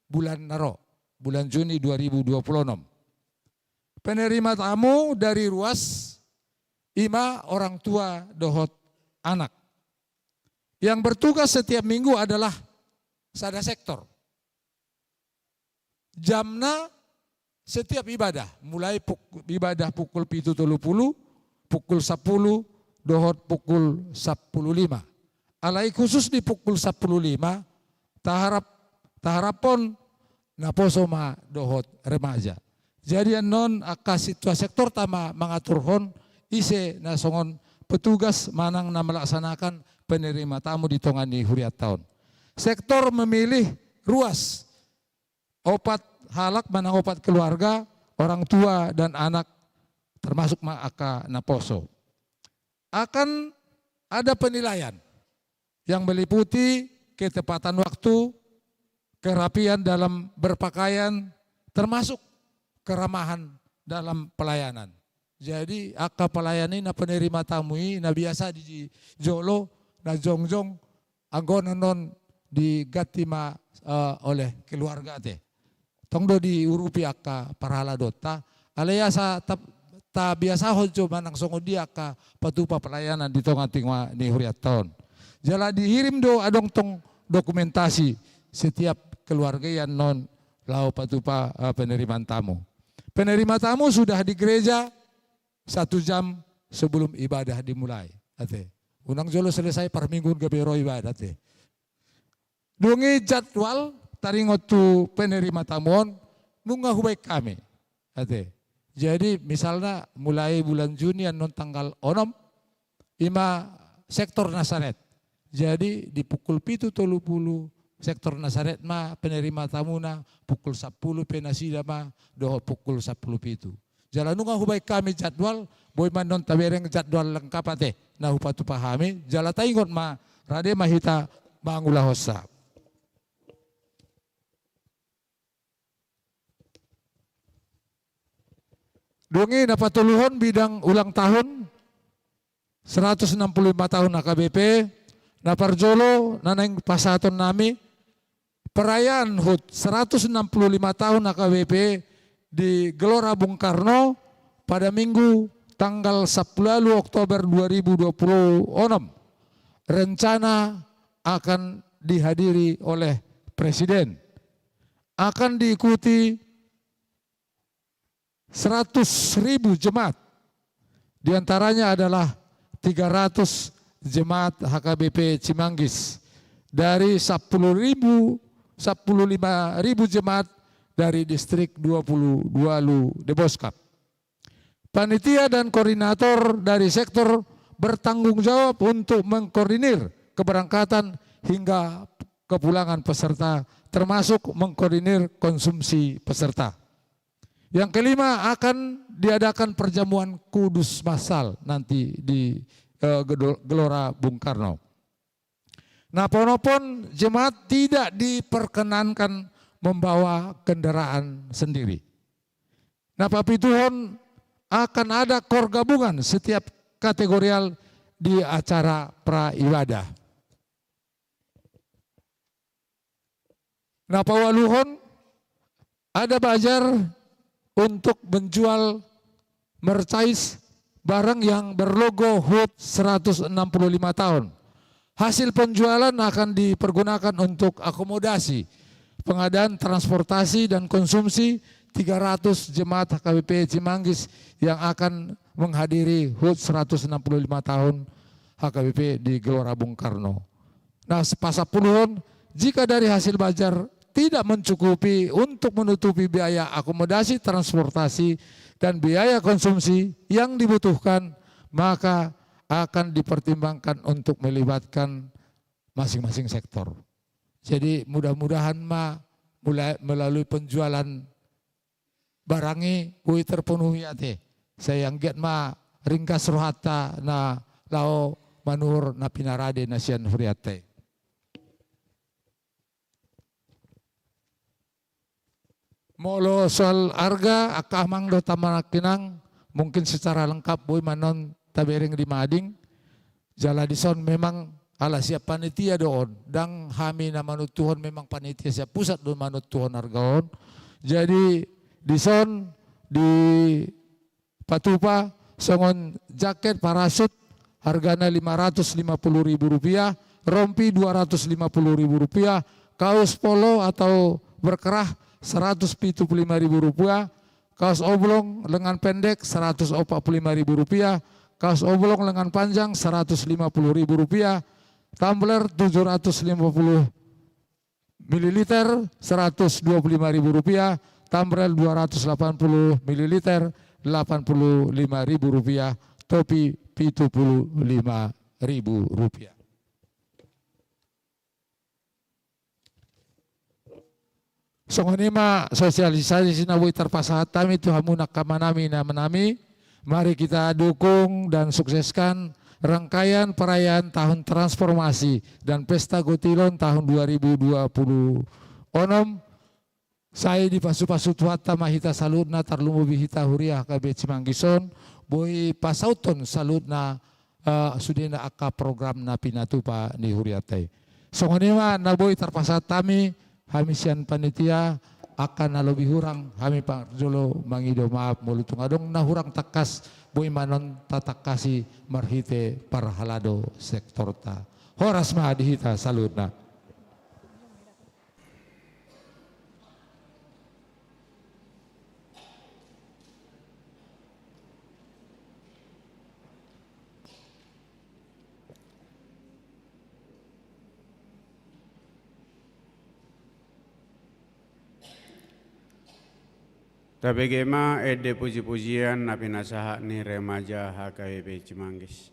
bulan na ro, bulan Juni dua ribu dua puluh enam. Penerima tamu dari ruas, i ma orang tua dohot anak. Yang bertugas setiap minggu adalah sada sektor. Jamna setiap ibadah, mulai puk-, ibadah pukul pitu tolu pulu, pukul sampulu, dohot pukul sampulu lima. Alai khusus di pukul sampulu lima, taharap, taharaphon naposo ma dohot remaja. Jadi annon angka sintua sektorta ma mangaturhon ise na songon petugas manang na melaksanakan penerima tamu di tonga ni hurianta on. Sektor memilih ruas, opat halak manang opat keluarga, orang tua dan anak, termasuk ma angka naposo. Akan ada penilaian yang meliputi ketepatan waktu, kerapian dalam berpakaian, termasuk keramahan dalam pelayanan. Jadi angka pelayan i, na penerima tamu i, na biasa di jolo, na jongjong, anggo annon diganti ma, eh, oleh keluarga ate. Tong do diurupi angka parhaladoanta, alai asa ta-, tabiasahon jo manang songon dia angka patupa pelayanan di tonga-tonga ni hurianta on. Jala dihirim do adong tong dokumentasi setiap keluarga i annon laho patupa, eh, penerimaan tamu. Penerima tamu sudah di gereja satu jam sebelum ibadah dimulai. Ate. Unang jolo selesai parmingguon gabe ro ibadah, ate. Dung i jadwal taringot tu penerima tamu on nunga hubaen hami. Ate. Jadi misalna mulai bulan Juni annon tanggal onom, i ma sektor Nasaret. Jadi di pukul pitu tolu pulu sektor Nasaret ma penerima tamuna, pukul sampulu pe nasida ma dohot pukul sampulu pitu. Jala nunga hubaen hami jadwal, boi ma annon tabereng jadwal lengkap ate na hupatupa hami, jala taingot ma, rade ma hita mangulahonsa. Dung i na patoluhon bidang ulang tahun seratus enam puluh lima tahun H K B P, na parjolo na naeng pasahaton nami, perayaan hut seratus enam puluh lima tahun H K B P di Gelora Bung Karno pada Minggu tanggal sampulu ualu Oktober dua ribu dua puluh enam rencana akan dihadiri oleh Presiden. Akan diikuti seratus ribu jemaat. Di antaranya adalah tiga ratus jemaat H K B P Cimanggis dari sampulu ribu, sampulu lima ribu jemaat dari distrik dua puluh dua Lude Boskap. Panitia dan koordinator dari sektor bertanggung jawab untuk mengkoordinir keberangkatan hingga kepulangan peserta, termasuk mengkoordinir konsumsi peserta. Yang kelima, akan diadakan perjamuan kudus massal nanti di, eh, Gedo-, Gelora Bung Karno. Na paonomhon, jemaat tidak diperkenankan membawa kendaraan sendiri. Na papituhon, akan ada koor gabungan setiap kategorial di acara praibadah. Na paualuhon, ada bazar untuk menjual merchandise barang yang berlogo hut seratus enam puluh lima tahun. Hasil penjualan akan dipergunakan untuk akomodasi, pengadaan transportasi dan konsumsi tiga ratus jemaat H K B P Cimanggis yang akan menghadiri HUT seratus enam puluh lima tahun H K B P di Gelora Bung Karno. Nah, pasampuluhon, jika dari hasil bazar tidak mencukupi untuk menutupi biaya akomodasi, transportasi, dan biaya konsumsi yang dibutuhkan, maka akan dipertimbangkan untuk melibatkan masing-masing sektor. Jadi, mudah-mudahan ma mulai melalui penjualan barang i boi terpenuhi ate. Sai anggiat ma ringgas rohanta na laho manuhor na pinarade na sian hurianta i. Molo soal arga, angka amang dohot amang inang, mungkin secara lengkap boi ma annon tabereng di mading. Jala dison memang ala sian panitia do on, ndang hami na manontuhon, memang panitia sian pusat do manontuhon arga on. Jadi dison dipatupa songon jaket parasut, hargana lima ratus lima puluh ribu rupiah, rompi dua ratus lima puluh ribu rupiah, kaos polo atau berkerah seratus pitu puluh lima ribu rupiah, kaos oblong lengan pendek seratus opat puluh lima ribu rupiah, kaos oblong lengan panjang seratus lima puluh ribu rupiah, tumbler tujuh ratus lima puluh mililiter seratus dua puluh lima ribu rupiah, tumbler dua ratus delapan puluh mililiter delapan puluh lima ribu rupiah, topi pitu puluh lima ribu rupiah. Songon i ma sosialisasi na boi tarpasahat hami tu hamu angka amanami, inamanami. Mari kita dukung dan sukseskan rangkaian perayaan tahun transformasi dan pesta gotilon tahun dua ribu dua puluh onom. Sai dipasupasu Tuhanta ma hita saluhutna, tarlumobi hita huria H K B P Cimanggis on, boi pasauthon saluhutna, eh, sudena angka program na pinatupa ni hurianta i. Songon i ma na boi tarpasahat hami, hami sian panitia, angka na lobi hurang hami parjolo mangido maaf, molo tung adong na hurang tangkas boi ma annon tatangkasi marhite parhalado sektorta. Horas ma di hita saluhutna. Tabege ma ende pujipujian na pinasahat ni remaja H K B P Cimanggis.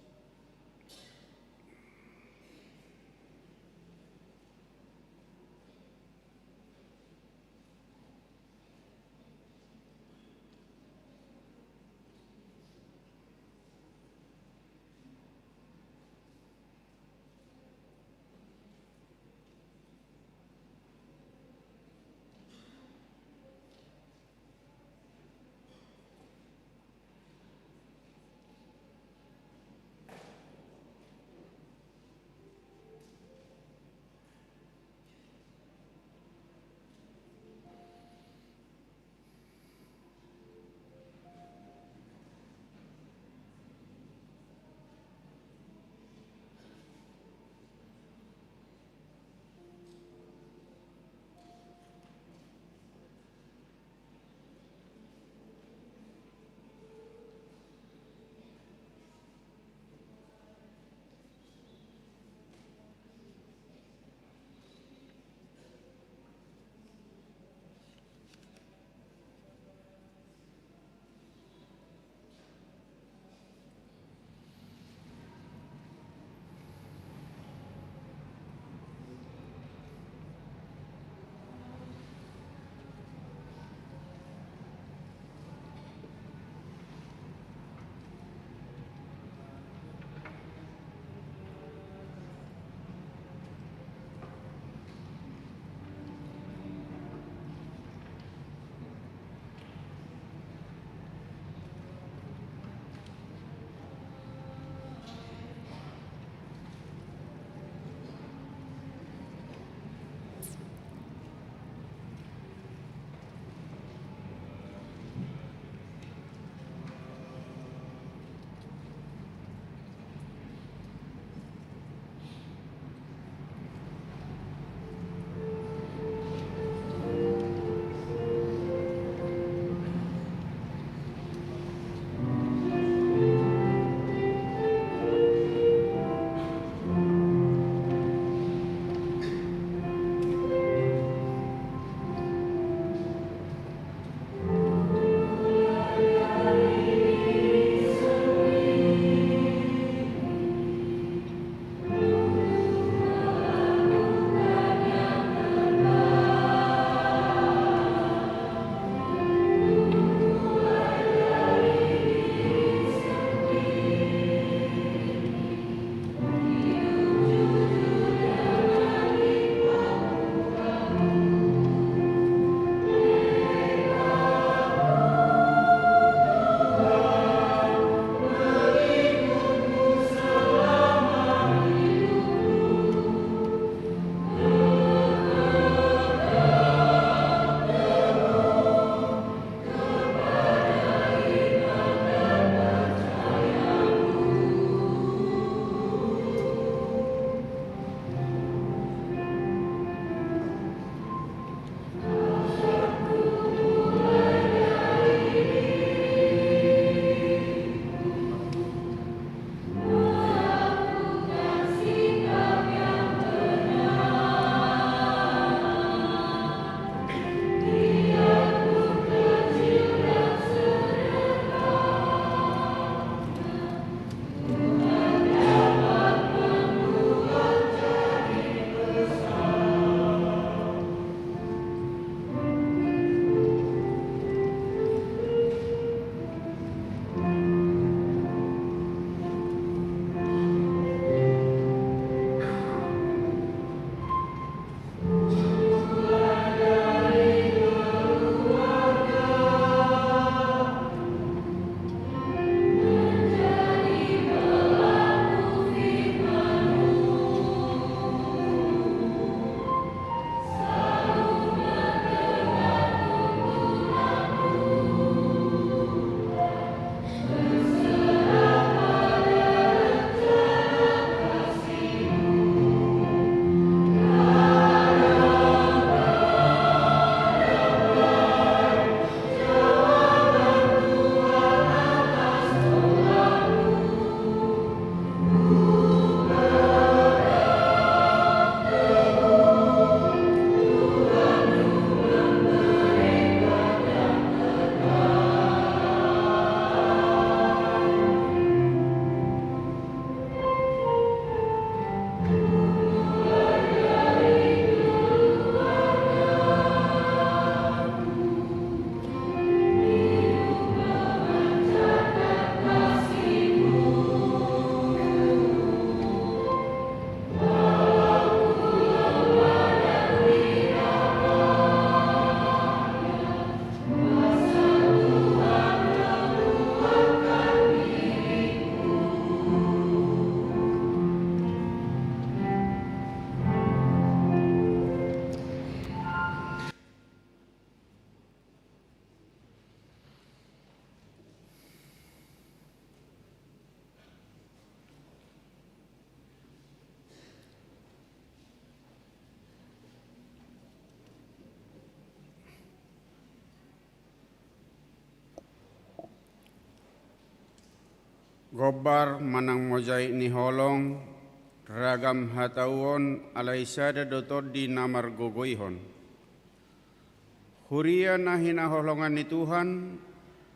Gombar manang mozaik ni holong, ragam hatauon, alai sada do Tondi na margogoihon. Huria na hinaholongan ni Tuhan,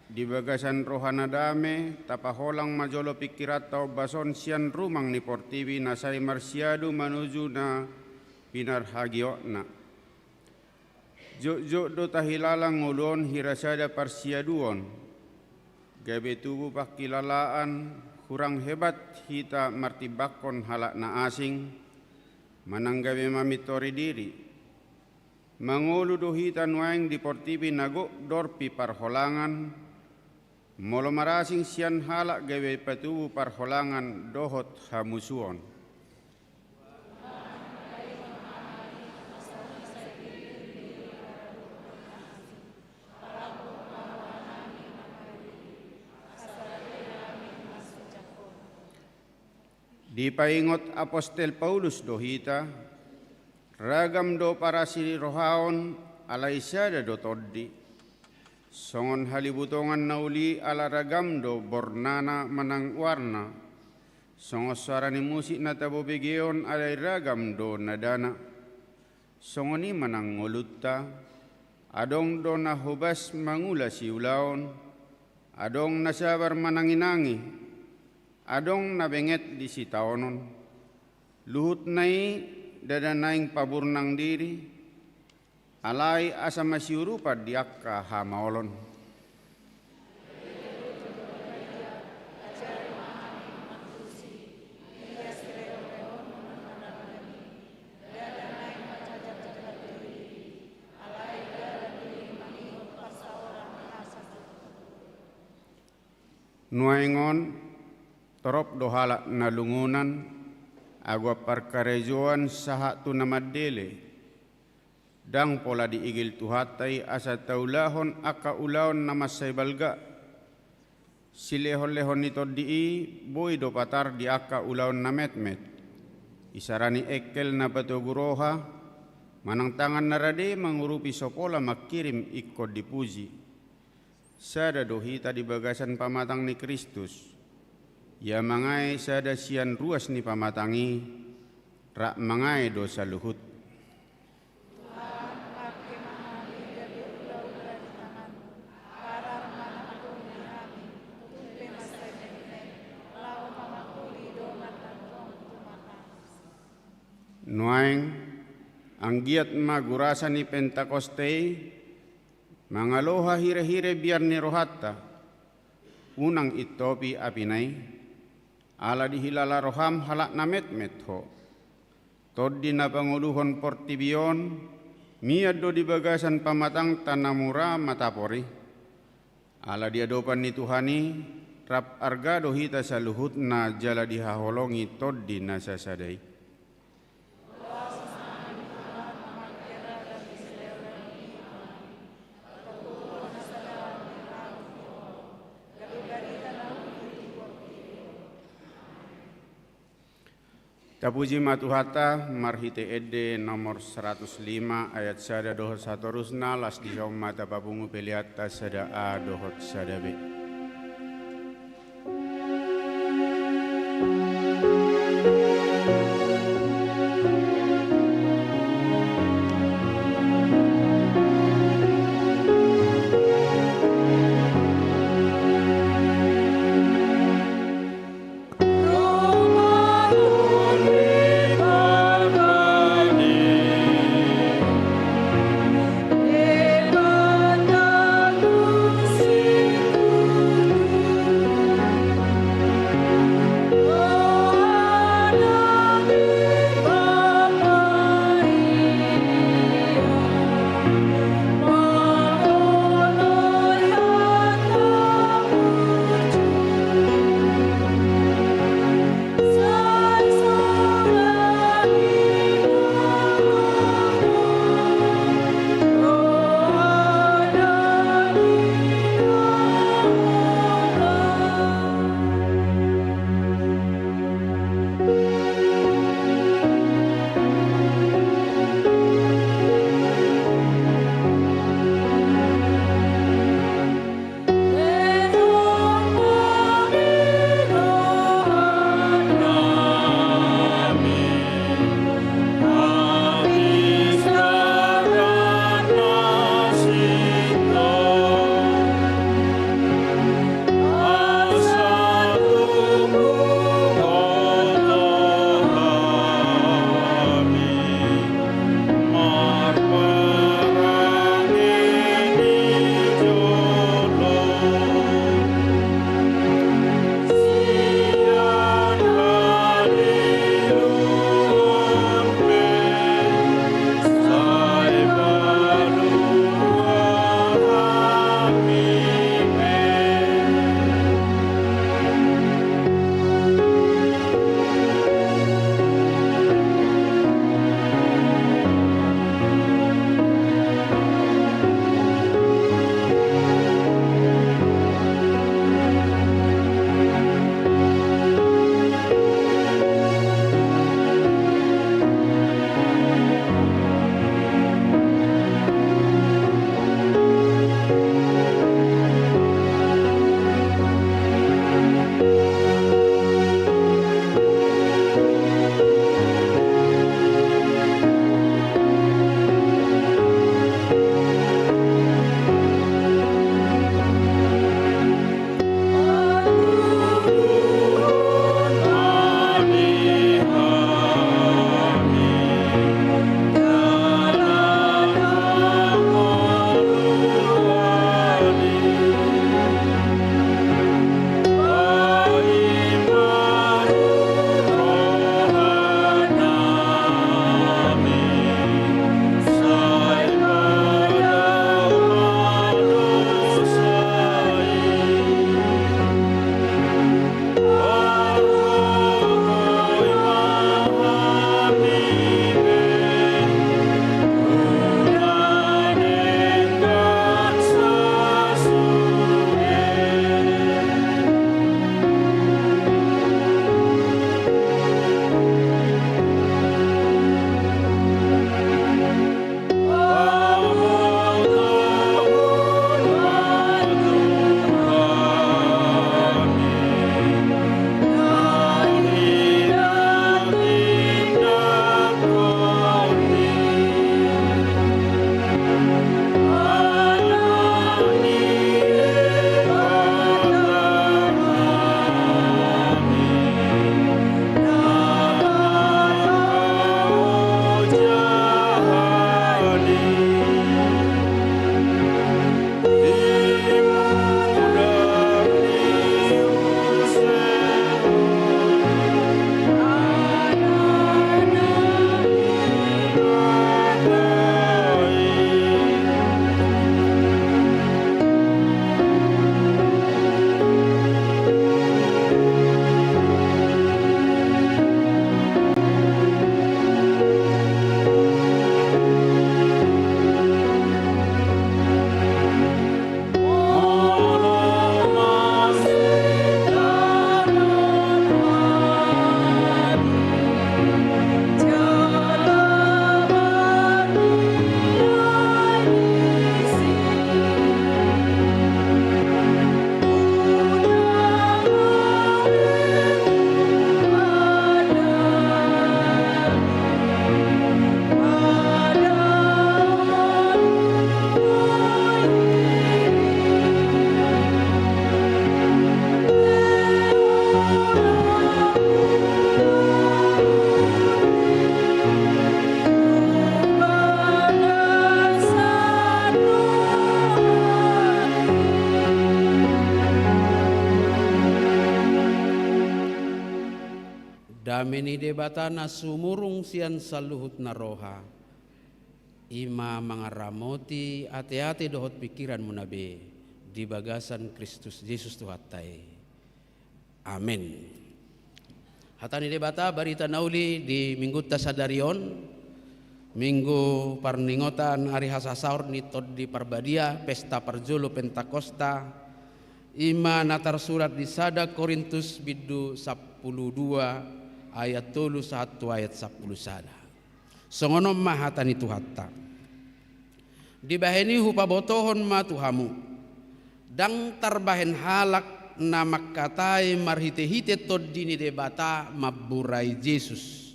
di bagasan roha na dame, tapaholang ma jolo pingkiranta ombas on sian rumang ni portibi na sai marsiadu manuju na pinarhagiotna. Jotjot do tahilala ngolu on hira sada parsiaduon, gabe tubu pangkilalaan, hurang hebat hita martimbangkon halak na asing, manang gabe mamintori diri. Mangolu do hita nuaeng di portibi na gok dorpi parholangan, molo marasing sian halak gabe patubu parholangan dohot hamusuon. Dipaingot apostel Paulus do hita, ragam do parasirohaon, alai sada do Tondi. Songon halibutongan na uli ala ragam do bornana manang warna, songon soara ni musik na tabo begeon alai ragam do nadana. Songon i manang ngolunta, adong do na hobas mangula siulaon, adong na sabar mananginangi, adong na benget di sitaonon. Luhutna i ndada naeng paburnang diri, alai asa masiurupan di angka hamaolon. Nuaeng on, torop do halak na lungunan, agoan parkarejoan sahat tu na mandele. Ndang pola diigil Tuhanta i asa taulahon angka ulaon na mansai balga. Silehonlehon ni Tondi i boi do patar di angka ulaon na metmet. Isarani engkel na patogu roha, manang tangan na rade mangurupi so pola mangkirim ingkon dipuji. Sada do hita di bagasan pamatang ni Kristus. Ia mangae sada sian ruas ni pamatang i, rap mangae do saluhut. Tuhan, pangke ma hami gabe ulaula di tanganmu, parar ma na hami, tumpe ma sai metmet, laho mamangkuli dongan na tong tumatang. Nuaeng, anggiat ma gurasa ni Pentakosta i, mangaloha hirehire biar ni rohanta, unang intopi apina i, ala dihilala roham halak na metmet ho. Tondi na pangoluhon portibi on, mian do di bagasan pamatangta na mura matapor i. Ala di adopan ni Tuhan i, rap arga do hita saluhutna jala dihaholongi Tondi na sasada i. Tapuji ma Tuhanta, marhite ende nomor saratus lima ayat sada dohot satorusna, las dison ma tapapungu peleanta sada A dohot sada B. Dame ni Debata na sumurung sian saluhut na roha, i ma mangaramoti ateate dohot pingkiranmuna be di bagasan Kristus Jesus Tuhanta i. Amen. Hata ni Debata, barita na uli di Minggunta sadari on, Minggu parningotan ari hasasaor ni Tondi Parbadia, pesta parjolo Pentakosta, i ma na tarsurat di sada Korintus bindu sampulu dua ayat tolu sahat tu ayat sampulu sada. Songon on ma hata ni Tuhanta. Dibahen i hupabotohon ma tu hamu, ndang tarbahen halak na mangkatai marhitehite Tondi ni Debata mamburai Jesus.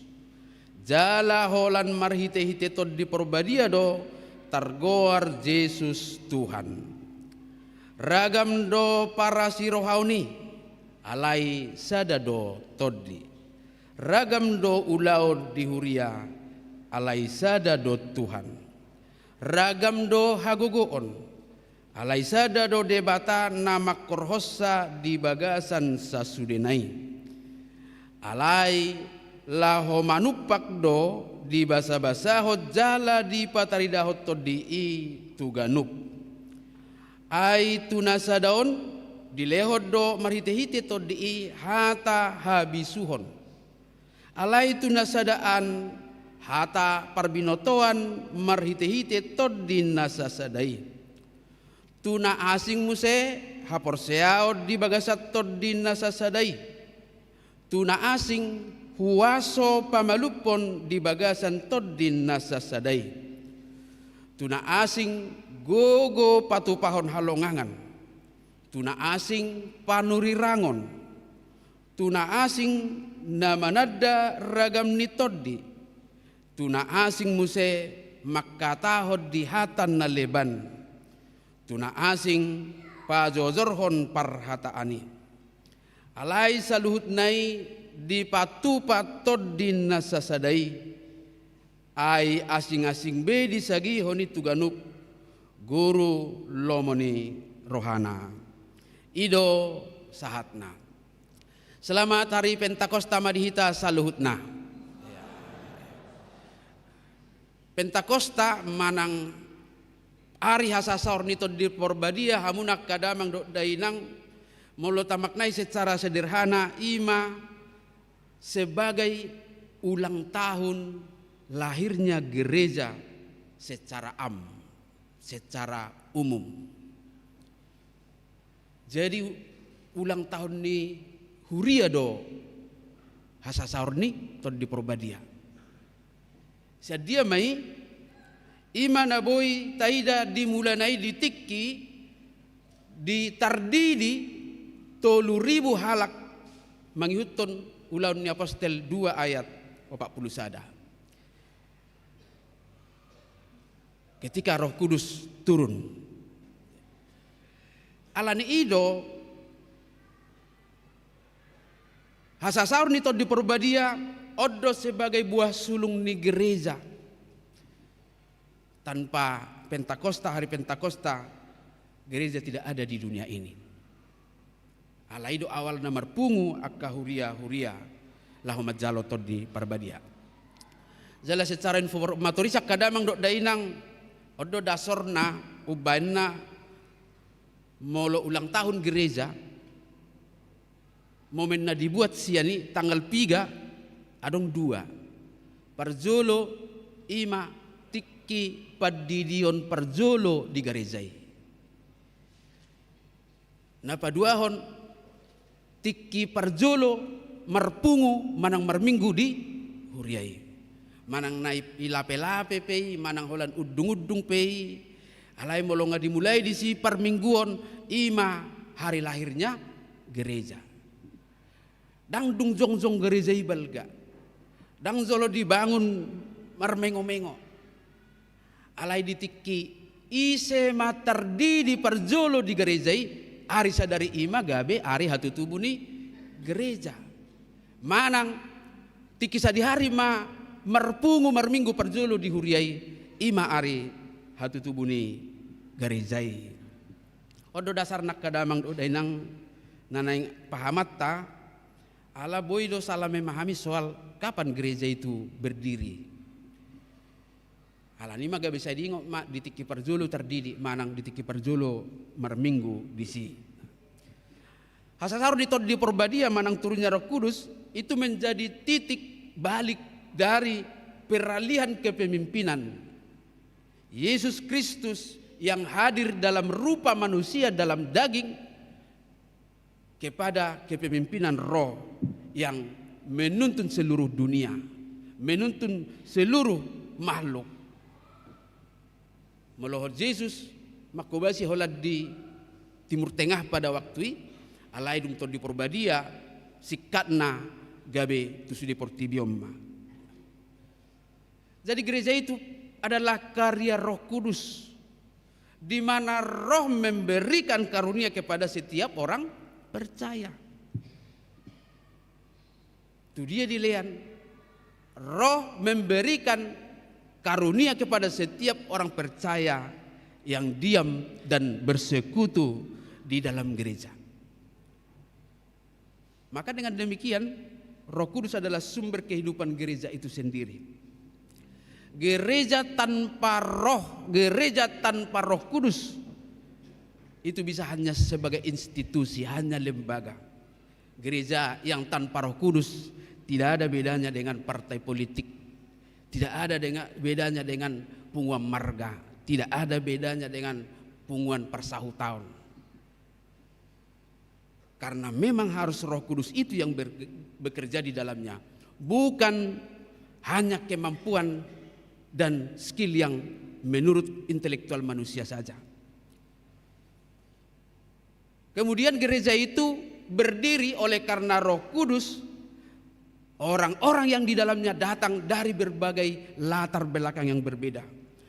Jala holan marhitehite Tondi Parbadia do targoar Jesus Tuhan. Ragam do parasirohaon i, alai sada do Tondi. Ragam do ulaon di huria, alai sada do Tuhan. Ragam do hagogoon, alai sada do Debata na mangkorhonsa di bagasan sasudena i. Alai laho manumpak do dibasabasahon jala dipataridahon Tondi i tu ganup. Ai tu na sada on dilehon do marhitehite Tondi i hata habisuhon. Alai tu na sada an hata parbinotoan marhitehite Tondi na sasada i. Tu na asing muse haporseaon di bagasan Tondi na sasada i. Tu na asing huaso pamalumhon di bagasan Tondi na sasada i. Tu na asing gogo patupahon halongangan. Tu na asing panurirangon. Tu na asing na mananda ragam ni tondi. Tu na asing muse mangkatahon di hata na leban. Tu na asing pajojorhon parhataan i. Alai saluhutna i dipatupa Tondi na sasada i. Ai asing-asing be disagihon i tu ganup guru lomo ni rohana. I do sahatna. Selamat hari Pentakosta ma di hita saluhutna. Pentakosta manang ari hasasaor ni Tondi Parbadia, hamu angka damang dohot dainang, molo tamaknai secara sederhana, i ma sebagai ulang tahun lahirnya gereja secara am, secara umum. Jadi, ulang tahun ni huria do hasasaor ni Tondi Parbadia. Sian dia ma i, i ma na boi taida di mulana i di tingki di tardidi tolu ribu halak mangihuthon Ulaon ni Apostel dua ayat opat pulu sada. Ketika Roh Kudus turun. Alani i do, hasasaor ni Tondi Parbadia on do sebagai buah sulung ni gereja. Tanpa Pentakosta, hari Pentakosta, gereja tidak ada di dunia ini. Alai do awal na marpungu angka huria-huria laho manjalo Tondi Parbadia. Jala secara informatoris angka damang dohot dainang, on do dasorna umbaenna molo ulang tahun gereja, momen na dibuat sian i tanggal piga, adong dua. Parjolo i ma tingki pandidion parjolo di gareja i. Na paduahon tingki parjolo marpungu manang marminggu di huria i. Manang na i lape-lape pe i, manang holan undung-undung pe i, alai molo nga dimulai disi parmingguon, i ma hari lahirnya gereja. Ndang dung jongjong gereja i balga. Ndang jolo dibangun marmengo-mengo. Alai di tingki ise ma tardidi parjolo di gareja i, ari sadari i ma gabe ari hatutubu ni gereja. Manang tingki sadihari ma marpungu marminggu parjolo di huria i, i ma ari hatutubu ni gareja i. On do dasarna angka damang dohot dainang na naeng pahamanta, Ala boi do sala memahami soal kapan gereja itu berdiri. Alani i ma gabe sai diingot ma di tingki parjolo tardidi manang di tingki parjolo marminggu disi. Hasasaor ni Tondi Porbadia manang turunnya Roh Kudus itu menjadi titik balik dari peralihan kepemimpinan Yesus Kristus yang hadir dalam rupa manusia dalam daging kepada kepemimpinan Roh yang menuntun seluruh dunia, menuntun seluruh makhluk. Molo Jesus mangkobasi holan di Timur Tengah pada waktu i, alai dung Tondi Porbadia singkatna gabe tu sude portibi on ma. Jadi gereja itu adalah karya Roh Kudus, di mana Roh memberikan karunia kepada setiap orang percaya. Tu dia dilean, Roh memberikan karunia kepada setiap orang percaya yang diam dan bersekutu di dalam gereja. Maka dengan demikian, Roh Kudus adalah sumber kehidupan gereja itu sendiri. Gereja tanpa Roh, gereja tanpa Roh Kudus itu bisa hanya sebagai institusi, hanya lembaga. Gereja yang tanpa Roh Kudus tidak ada bedanya dengan partai politik. Tidak ada dengan, bedanya dengan punguan marga. Tidak ada bedanya dengan punguan parsahutaon. Karena memang harus Roh Kudus itu yang ber-, bekerja di dalamnya, bukan hanya kemampuan dan skill yang menurut intelektual manusia saja. Kemudian gereja itu berdiri oleh karena Roh Kudus, orang-orang yang di dalamnya datang dari berbagai latar belakang yang berbeda,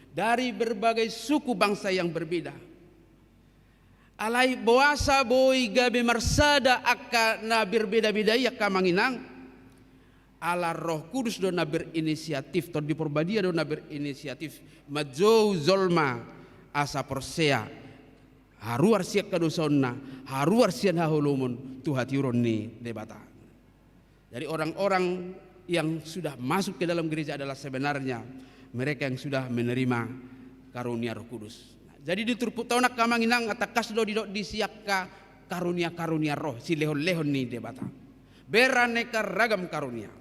dari berbagai suku bangsa yang berbeda. Alai boasa boi gabe marsada angka na berbeda-beda i, angka amang inang? Ala Roh Kudus do na berinisiatif, Tondi Porbadia do na berinisiatif manjou jolma asa porsea, haruar sian hadosaonna, haruar sian haholomon tu hatiuron ni Debata. Jadi orang-orang yang sudah masuk ke dalam gereja adalah sebenarnya mereka yang sudah menerima karunia Roh Kudus. Jadi di turpukta on, angka amang inang, tangkas do didok disi angka karunia-karunia roh, silehon-lehon ni Debata. Beraneka ragam karunia.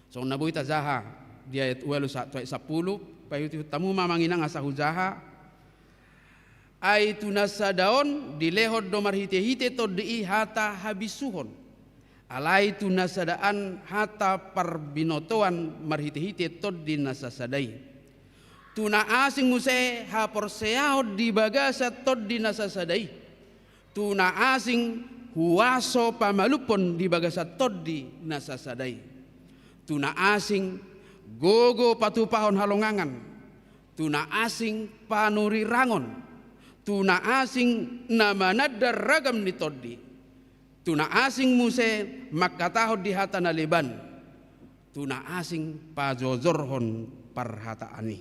Songon na boi tajaha di ayat ualu sahat tu ayat sampulu, paihut-ihut hamu ma amang inang asa hujaha. Ai tu na sada on dilehon do marhite-hite Tondi i hata habisuhon. Alai tu na sada an hata parbinotoan marhite-hite Tondi na sasada i. Tu na asing muse haporseaon di bagasan Tondi na sasada i. Tu na asing huaso pamalumhon di bagasan Tondi na sasada i. Tu na asing gogo patupahon halongangan. Tu na asing panurirangon. Tu na asing na mananda ragam ni tondi. Tu na asing muse mangkatahon di hata na leban. Tu na asing pajojorhon parhataan i.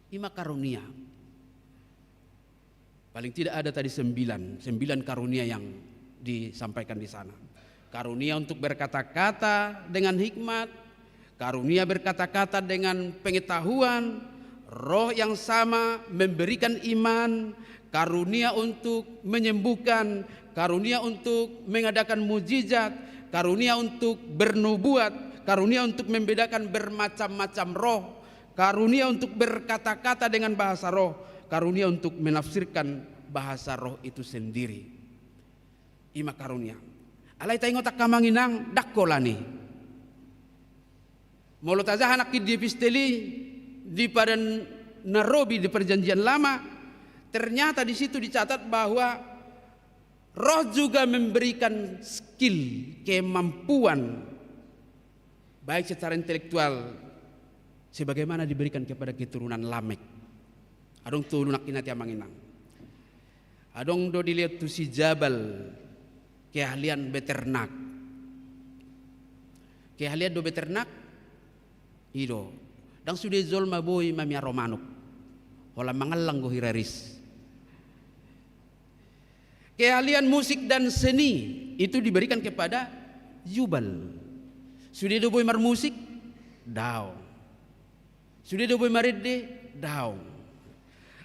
I ma karunia. Paling tidak ada tadi sembilan, sembilan karunia yang disampaikan di sana. Karunia untuk berkata-kata dengan hikmat, karunia berkata-kata dengan pengetahuan, Roh yang sama memberikan iman, karunia untuk menyembuhkan, karunia untuk mengadakan mujizat, karunia untuk bernubuat, karunia untuk membedakan bermacam-macam roh, karunia untuk berkata-kata dengan bahasa roh, karunia untuk menafsirkan bahasa roh itu sendiri. I ma karunia. Alai taingot angka amang inang, ndang holan i. Molo tajaha nangkin di epistel i, di Padan na Robi di Perjanjian Lama, ternyata di situ dicatat bahwa Roh juga memberikan skill, kemampuan, baik secara intelektual, sebagaimana diberikan kepada keturunan Lamek. Adong tolu nangkin ate amang inang. Adong do dilehon tu si Jabal keahlian beternak. Keahlian do beternak? I do. Ndang sude jolma boi mamiara manuk. Holan mangallang do hiraris. Keahlian musik dan seni itu diberikan kepada Jubal. Sude do boi marmusik? Daong. Sude do boi marende? Daong.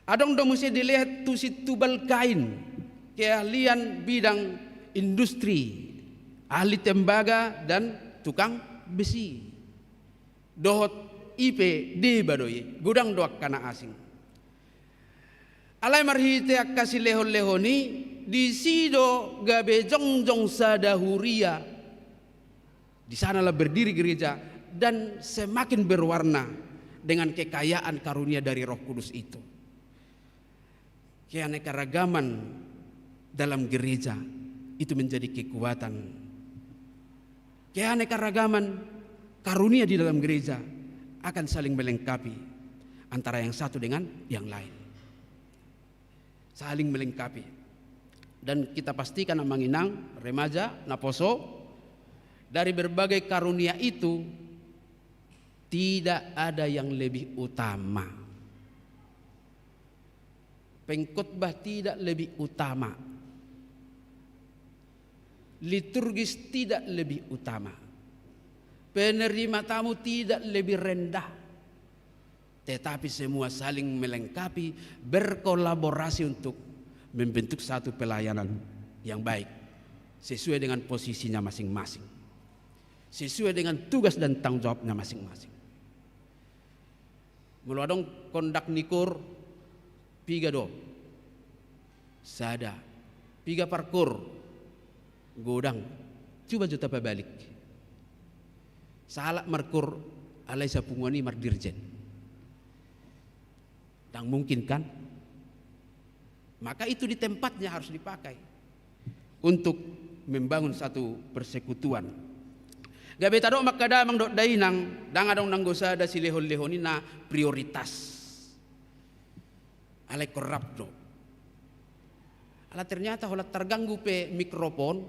Adong do muse dilehe tu Situbal Kain, keahlian bidang industri, ahli tembaga dan tukang besi. Dohot I P deba do i, godang do angka na asing. Alai marhite angka silehonlehon i, disi do gabe jongjong sada huria di sanalah berdiri gereja dan semakin berwarna dengan kekayaan karunia dari Roh Kudus itu. Keanekaragaman dalam gereja itu menjadi kekuatan. Keanekaragaman karunia di dalam gereja akan saling melengkapi antara yang satu dengan yang lain. Saling melengkapi. Dan kita pastikan, amang inang, remaja, naposo, dari berbagai karunia itu tidak ada yang lebih utama. Pengkhotbah tidak lebih utama. Liturgis tidak lebih utama. Penerima tamu tidak lebih rendah. Tetapi semua saling melengkapi, berkolaborasi untuk membentuk satu pelayanan yang baik sesuai dengan posisinya masing-masing, sesuai dengan tugas dan tanggung jawabnya masing-masing. Molo adong kondak ni koor, piga do? Sada. Piga parkoor? Godang. Coba jo tapabalik. Sahalak markoor, alai sapunguan i mardirjen. Ndang mungkin, kan? Maka itu di tempatnya harus dipakai untuk membangun satu persekutuan. Gabe tadok ma angka damang dohot dainang, ndang adong nanggo sada silehonlehon i na prioritas. Alai korap do. Ala ternyata holan targanggu pe mikrofon,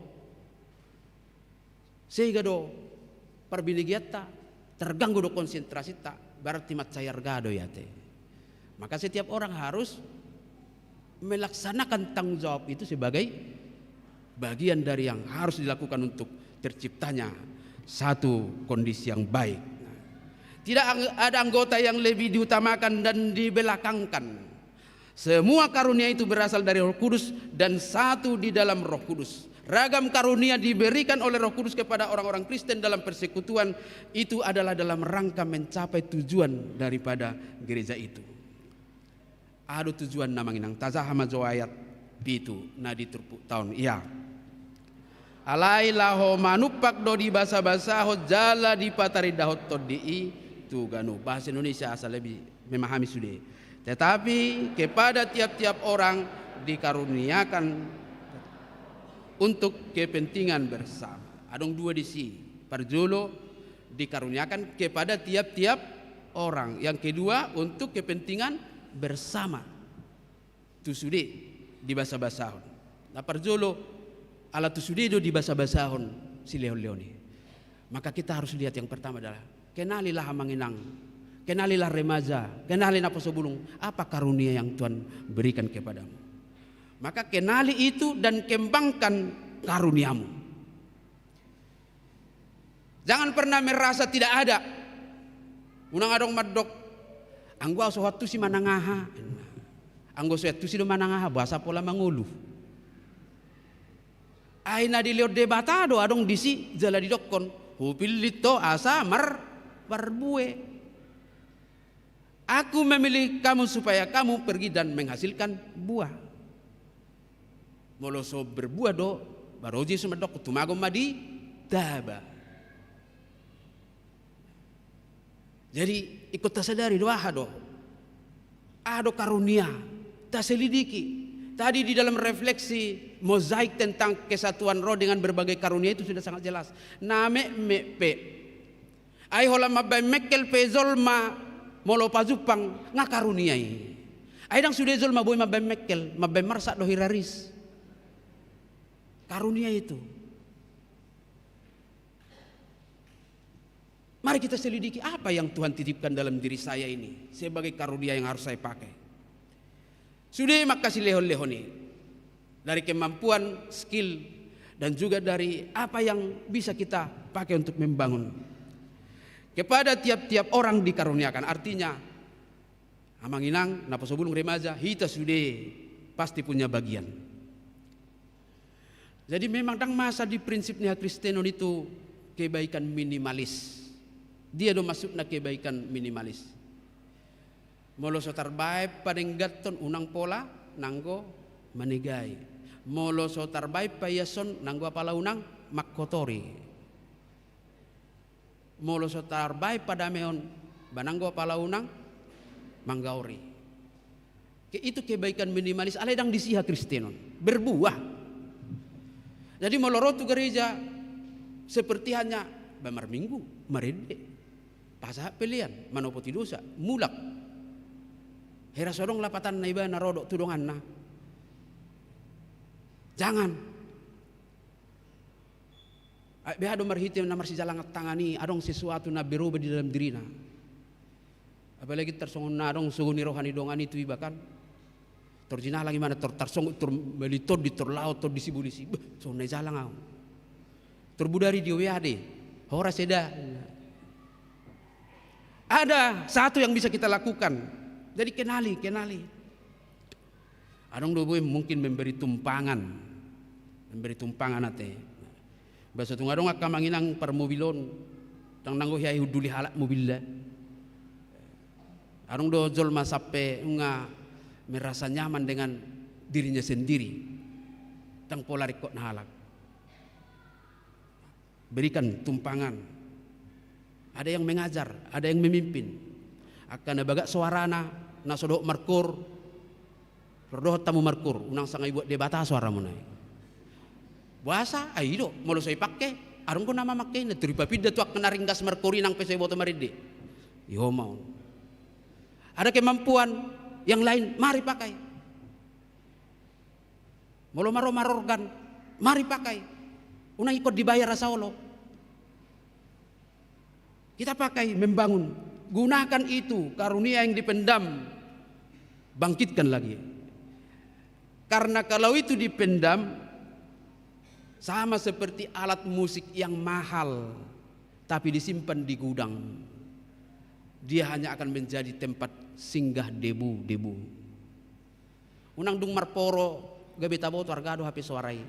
sehingga do parbinegeanta, terganggu do konsentrasinta, berarti mansai arga do i ate. Maka setiap orang harus melaksanakan tanggung jawab itu sebagai bagian dari yang harus dilakukan untuk terciptanya satu kondisi yang baik. Tidak ang-, ada anggota yang lebih diutamakan dan dibelakangkan. Semua karunia itu berasal dari Roh Kudus dan satu di dalam Roh Kudus. Ragam karunia diberikan oleh Roh Kudus kepada orang-orang Kristen dalam persekutuan itu adalah dalam rangka mencapai tujuan daripada gereja itu. Aha do tujuanna, amang inang? Tajaha ma jo ayat pitu na di turpukta on, ia. Alai laho manumpak do dibasabasahon jala dipataridahon Tondi i tu ganup. Bahasa Indonesia asa lebih memahami sude. Tetapi kepada tiap-tiap orang dikaruniakan untuk kepentingan bersama. Adong dua disi. Parjolo, dikaruniakan kepada tiap-tiap orang. Yang kedua, untuk kepentingan bersama. Tu sude dibasabasahon. Na parjolo, ala tu sude do dibasabasahon silehonlehon i. Maka kita harus lihat, yang pertama adalah kenalilah, amang inang, kenalilah remaja, kenali naposo bulung, apa karunia yang Tuhan berikan kepadamu. Maka kenali itu dan kembangkan karuniamu. Jangan pernah merasa tidak ada. Unang adong mandok, "Anggo au so huantusi manang aha." Anggo so huantusi do manang aha, boasa pola mangolu? Ai na dilehon Debata do adong disi, jala didokkon, "Hupillit ho asa mar-, marbue." Aku memilih kamu supaya kamu pergi dan menghasilkan buah. Molo so berbuah do, baru Jesus mandok, tumagon ma di taba. Jadi, ingkon tasadari do, aha do? Aha do karunia? Taselidiki. Tadi di dalam refleksi mozaik tentang kesatuan roh dengan berbagai karunia itu sudah sangat jelas. Na metmet pe. Ai holan mambaen mengkel pe jolma molo pajumpang, nga karunia i. Ai ndang sude jolma boi mambaen mengkel, mambaen marsak do hiraris. Karunia itu. Mari kita selidiki apa yang Tuhan titipkan dalam diri saya ini sebagai karunia yang harus saya pakai. Sude ma angka silehonlehon i. Dari kemampuan, skill, Dan juga dari apa yang bisa kita pakai untuk membangun. Kepada tiap-tiap orang dikaruniakan. Artinya, amang inang, naposo bulung, remaja, hita sude pasti punya bagian. Jadi memang ndang masa di prinsip ni hakristenon itu kebaikan minimalis. Dia do maksudna kebaikan minimalis. Molo so tarbaen padengganhon, unang pola nanggo manegai. Molo so tarbaen paiashon, nanggo apala unang mangkotori. Molo so tarbaen padamehon, ba nanggo apala unang manggaori. Ke-, itu kebaikan minimalis, alai ndang disi hakristenon. Berbuah. Jadi molo ro tu gereja, seperti hanya ba marminggu, marende, pasahat pelean, manopoti dosa, mulak. Hera so adong lapatanna iba na ro do tu donganna. Jangan. Ai, beha do marhite na marsijalangan tangan i, adong sesuatu na berubah di dalam dirina. Apalagi tarsongon na adong sogo ni roha ni dongan i tu iba kan. Tor jinalang imana, tor tarsongon, tor mali tondi, tor laho tondi sibolis i. Beh, songon na ijalang au. Tor budari di O W A dei. Horas eda. Ada satu yang bisa kita lakukan. Jadi kenali, kenali. Adong do boi mungkin memberi tumpangan. Memberi tumpangan ate. Ba so tung adong angka amang inang parmobil on, ndang nanggo hea ihunduli halak mobilna. Adong do jolma sampe nunga merasa nyaman dengan dirinya sendiri. Ndang pola ringkot na halak. Berikan tumpangan. Ada yang mengajar, ada yang memimpin. Angka na bagak soarana, na so dohot markoor, ro dohot hamu markoor, unang sanga ibuat Debata soaramuna i. Boasa, ai i do, molo so ipake, adong do na mamake, na tor ipapinda tu angka na ringgas markoor i nang pe so iboto marende. I ho ma on. Ada kemampuan yang lain, mari pakai. Molo ma ro marorgan, mari pakai. Unang ingkon dibayar asa olo. Kita pakai membangun. Gunakan itu, karunia yang dipendam, bangkitkan lagi. Karena kalau itu dipendam, sama seperti alat musik yang mahal, tapi disimpan di gudang, dia hanya akan menjadi tempat singgah debu-debu. Unang dung marporo gabe taboto arga do hape soara i.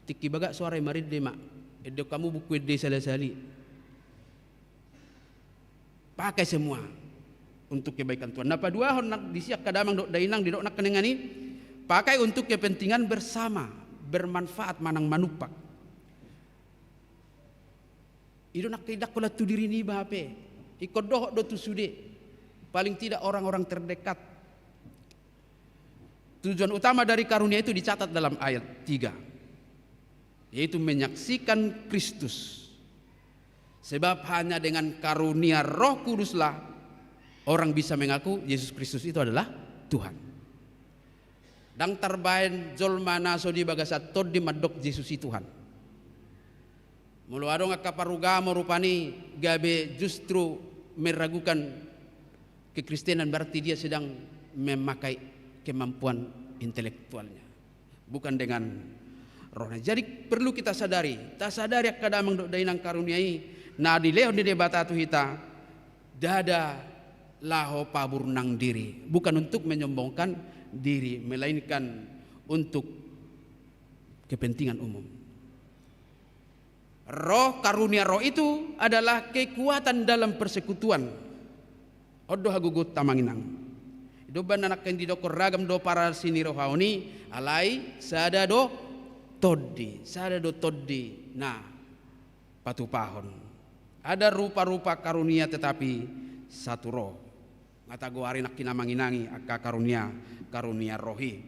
Tingki bagak soara i marende ma. Endehon hamu buku ende sahali-sahali. Pakai semua untuk kebaikan Tuhan. Na paduahon, na disi angka damang dohot dainang, didok nangkiningan i, pakai untuk kepentingan bersama, bermanfaat manang manumpak. I do nangkin ndang holan tu diri niba hape. Ingkon dohot do tu sude. Paling tidak orang-orang terdekat. Tujuan utama dari karunia itu dicatat dalam ayat tiga, yaitu menyaksikan Kristus. Sebab hanya dengan karunia Roh Kuduslah orang bisa mengaku Yesus Kristus itu adalah Tuhan. Ndang tarbaen jolma na so di bagasan tondi mandok Jesus i Tuhan. Molo adong angka parugamo rupani gabe justru meragukan kekristenan, berarti dia sedang memakai kemampuan intelektualnya, bukan dengan rohnya. Jadi perlu kita sadari, tasadari angka damang dohot dainang, karunia i na dilehon ni Debata tu hita, ndada laho paburnang diri, bukan untuk menyombongkan diri, melainkan untuk kepentingan umum. Roh, karunia roh itu adalah kekuatan dalam persekutuan. On do hagogoon, amang inang. Domban na nangkin didokkon ragam do parasi ni roha on i, alai sada do tondi, sada do tondi na patupahon. Ada rupa-rupa karunia, tetapi satu roh. Nga tagoari nangkin, amang inang, i angka karunia, karunia roh i.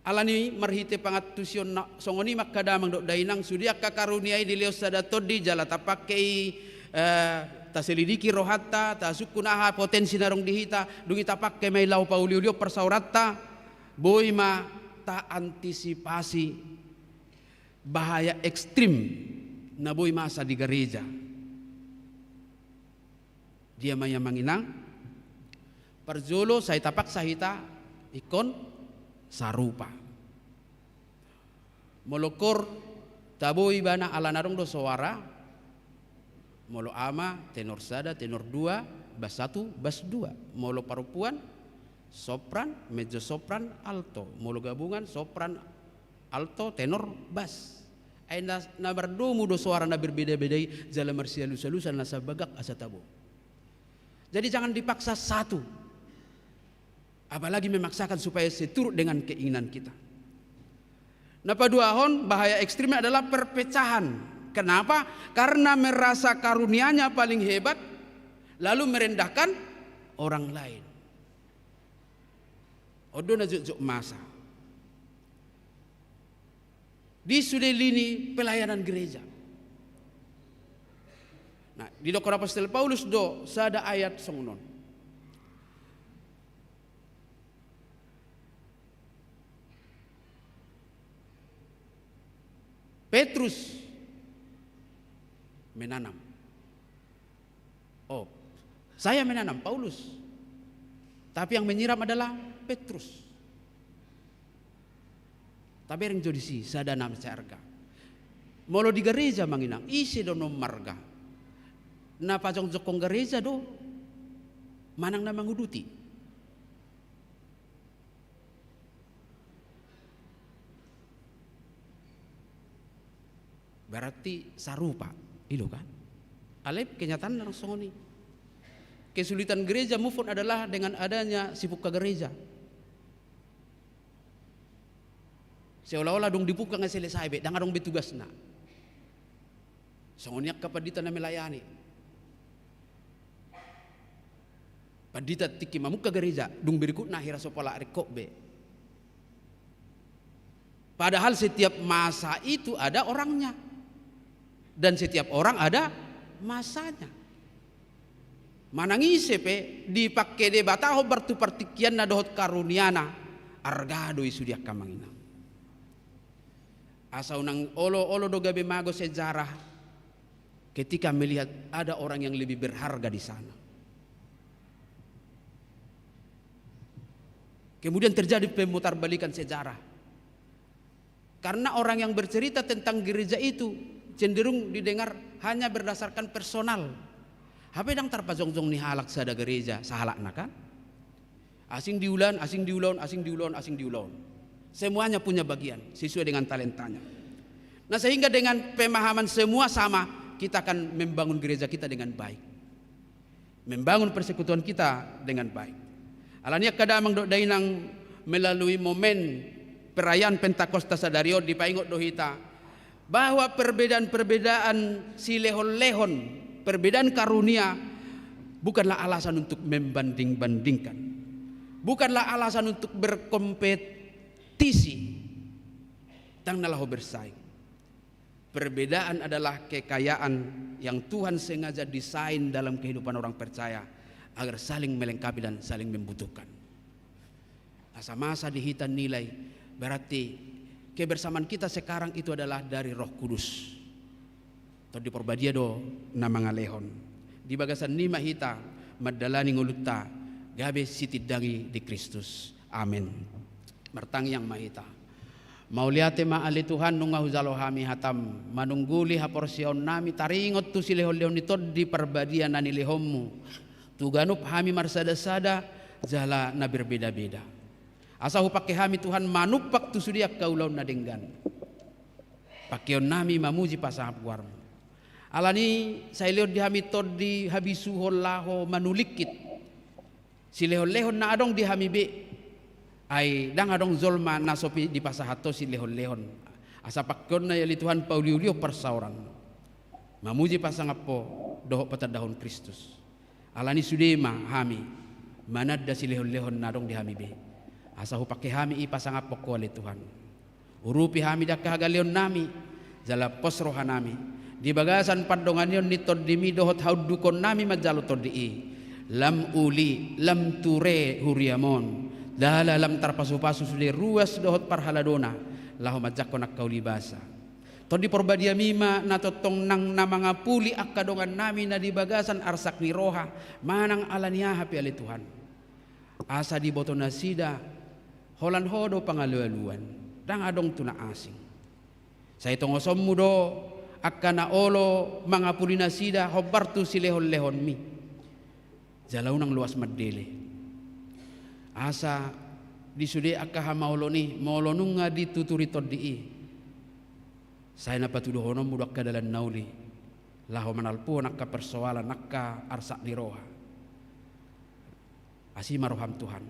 Alani marhite pangantusion na songon i ma, angka damang dohot dainang, sude angka karunia i dilehon sada tondi jala tapake i, eh, taselidiki rohanta, tasungkun aha potensi na adong di hita, dung i tapake ma i laho pauliulihon parsaoranta, boi ma taantisipasi bahaya ekstrim na boi masa di gareja. Dia ma i, amang inang? Parjolo, sai tapaksa hita ingkon sarupa. Molo koor, Tabo ibana alana adong do soara, molo ama tenor sada, tenor dua, bas satu, bas dua. Molo parompuan, sopran, mezzo sopran, alto. Molo gabungan, sopran, alto, tenor, bas. Ai na, na mardomu do soara na berbeda-beda i, jala marsialusalusan na sabagak asa tabo. Jadi jangan dipaksa satu. Apalagi memaksakan supaya seturut dengan keinginan kita. Na paduahon, bahaya ekstrim adalah perpecahan. Kenapa? Karena merasa karunianya paling hebat, lalu merendahkan orang lain. On do na jotjot masa di sude lini pelayanan gereja. Nah, didokkon apostel Paulus do sada ayat songon on. Petrus menanam. Oh, saya menanam, Paulus. Tapi yang menyiram adalah Petrus. Tabereng jo disi sada na mansai arga. Molo di gareja, amang inang, ise do na marga? Na pajongjongkon gareja do, manang na manguduti? Berarti sarupa, i do kan? Alai kenyataanna songon i. Kesulitan gereja move on adalah dengan adanya sibuk ka gareja. Seolah-olah dung dibuka nunga selesai be, ndang adong be tugasna. Songon i angka pandita na melayani. Pandita tingki mamungka gareja, dung berikutna hira so pola ringkot be. Padahal setiap masa itu ada orangnya. Dan setiap orang ada masanya. Manang ise pe dipangke Debata hombar tu partingkianna dohot karuniana, arga do i sude angka, amang inang. Asa unang olo-olo do gabe mago sejarah ketika melihat ada orang yang lebih berharga di sana. Kemudian terjadi pemutarbalikan sejarah. Karena orang yang bercerita tentang gereja itu cenderung didengar hanya berdasarkan personal. Hape ndang tarpajongjong ni halak sada gereja sahalakna kan? Asing di ulaon, asing di ulaon, asing di ulaon, asing di ulaon. Semuanya punya bagian sesuai dengan talentanya. Nah, sehingga dengan pemahaman semua sama, kita akan membangun gereja kita dengan baik. Membangun persekutuan kita dengan baik. Alani i angka damang dohot dainang, melalui momen perayaan Pentakosta sadari on dipaingot do hita bahwa perbedaan-perbedaan silehon-lehon, perbedaan karunia bukanlah alasan untuk membanding-bandingkan. Bukanlah alasan untuk berkompetisi. Ndang na laho bersaing. Perbedaan adalah kekayaan yang Tuhan sengaja desain dalam kehidupan orang percaya agar saling melengkapi dan saling membutuhkan. Asa masa di hita nilai, berarti kebersamaan kita sekarang itu adalah dari Roh Kudus. Tondi Parbadia do na mangalehon. Di bagasan ni i ma hita mandalani ngolunta gabe sitindangi di Kristus. Amen. Martangiang ma hita. Mauliate ma ale Tuhan, nunga hujalo hami hatam, manungguli haporseaonnami taringot tu silehon-lehon ni Tondi Parbadia na nilehonmu tu ganup hami marsada-sada jala na berbeda-beda. Asa hupangke hami Tuhan manumpak tu sude angka ulaon na denggan. Pangkeonnami mamuji pasangap goarmu. Alani i sai lehon di hami tondi habisuhon laho manulingkit silehon-lehon na adong di hami be. Ai ndang adong jolma na so dipasahat ho silehon-lehon. Asa pangkeonna i ale Tuhan pauliulihon parsaoran, mamuji pasangap ho dohot patandahon Kristus. Alani i sude ma hami mananda silehon-lehon na adong di hami be. Asa hupangke hami i pasangaphon ho ale Tuhan. Urupi hami di angka hagaleonnami, jala pos rohanami di bagasan pandonganion ni tondimi dohot haundukonnami manjalo tondi i. Lam uli, lam ture huriamon, jala lam tarpasupasu sude ruas dohot parhaladona laho manjangkon angka uli basa. Tondi Parbadiami ma na tongtong nang na mangapuli angka dongannami na di bagasan arsak ni roha manang alani aha pe ale Tuhan. Asa diboto nasida holan ho do pangalualuan, ndang adong tu na asing. Sai tongosonmu do angka na olo mangapuli nasida hombar tu silehonlehonmi. Jala unang loas mandele. Asa di sude angka hamaolon i, molo nunga dituturi Tondi i, sai na patuduhononmu do angka dalan na uli laho manalpuhon angka persoalan, angka arsak ni roha. Asi ma roham Tuhan.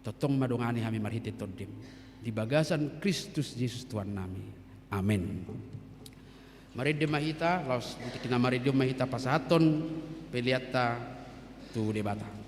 Tongtong ma dongani hami marhite Tondim di bagasan Kristus Jesus Tuhannami. Amen. Marende ma hita, laos di tingki na marende on ma hita pasahathon peleanta tu Debata.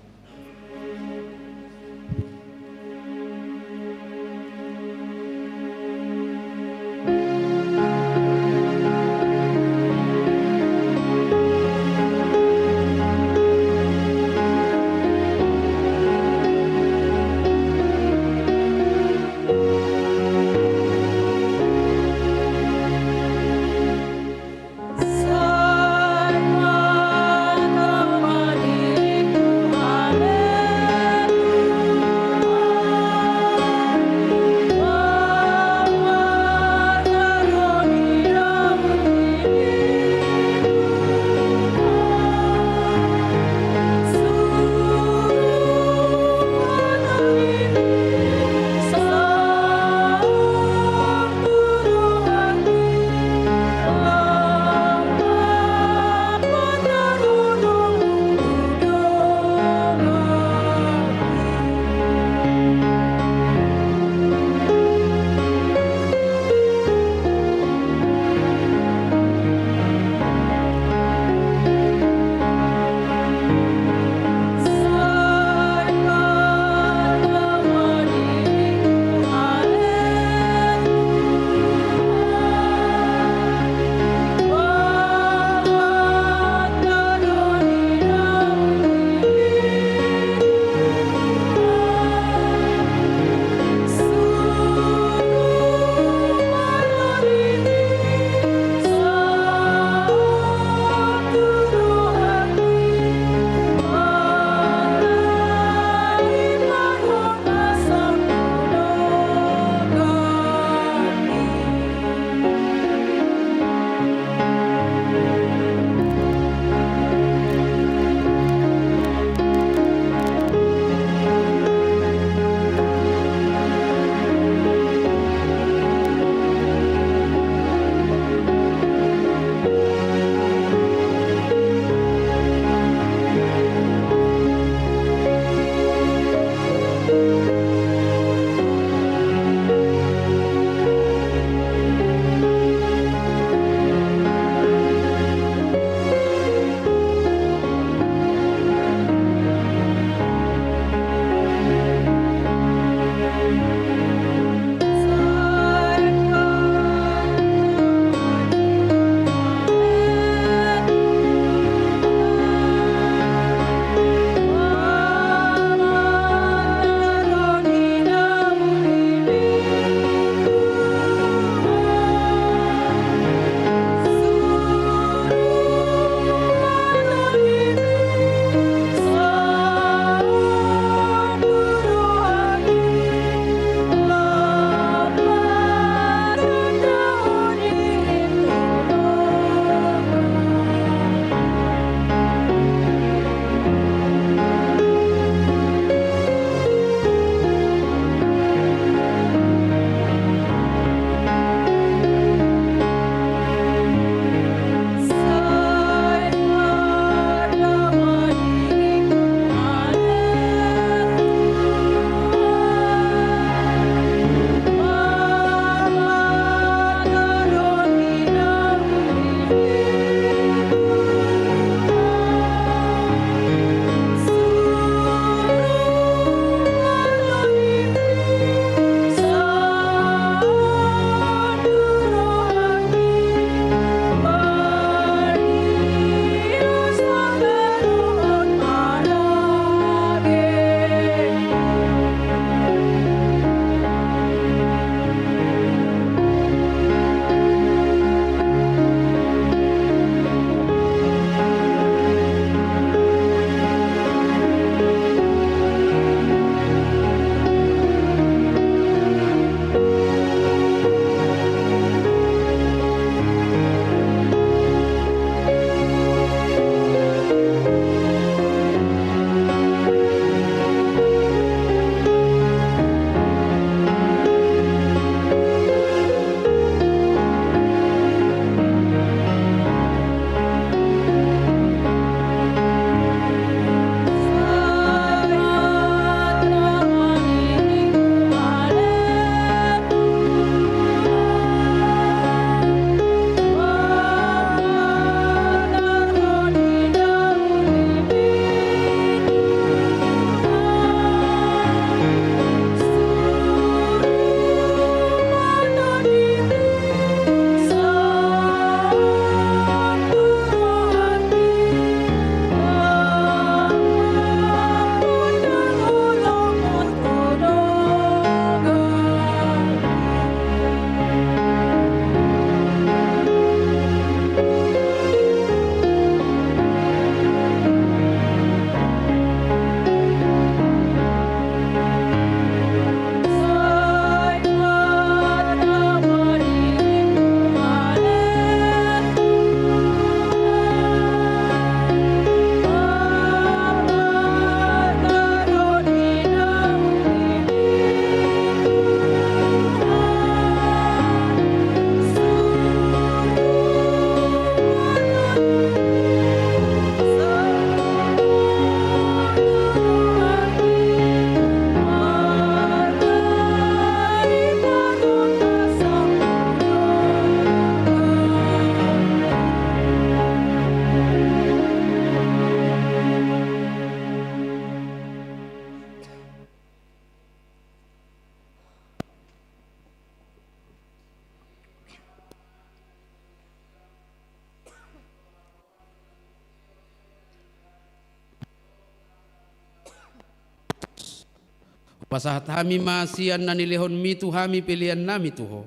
Pasahat hami ma sian na nilehonmi tu hami pelean nami tu Ho.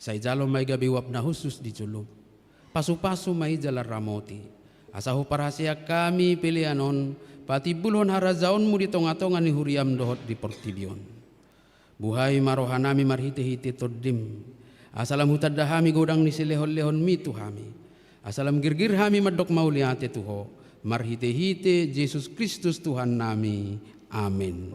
Sai jalo ma i gabe uap na hushus di jolom. Pasupasu ma i jala ramoti. Asa huparhaseang hami pelean on patimbulhon harajaonmu di tongatonga ni huriam dohot di portibi on. Buhai ma rohanami marhitehite Tondim, asa lam hutanda hami godang ni silehonlehonmi tu hami. Asa lam girgir hami mandok mauliate tu Ho, marhitehite Jesus Kristus Tuhannami. Amen.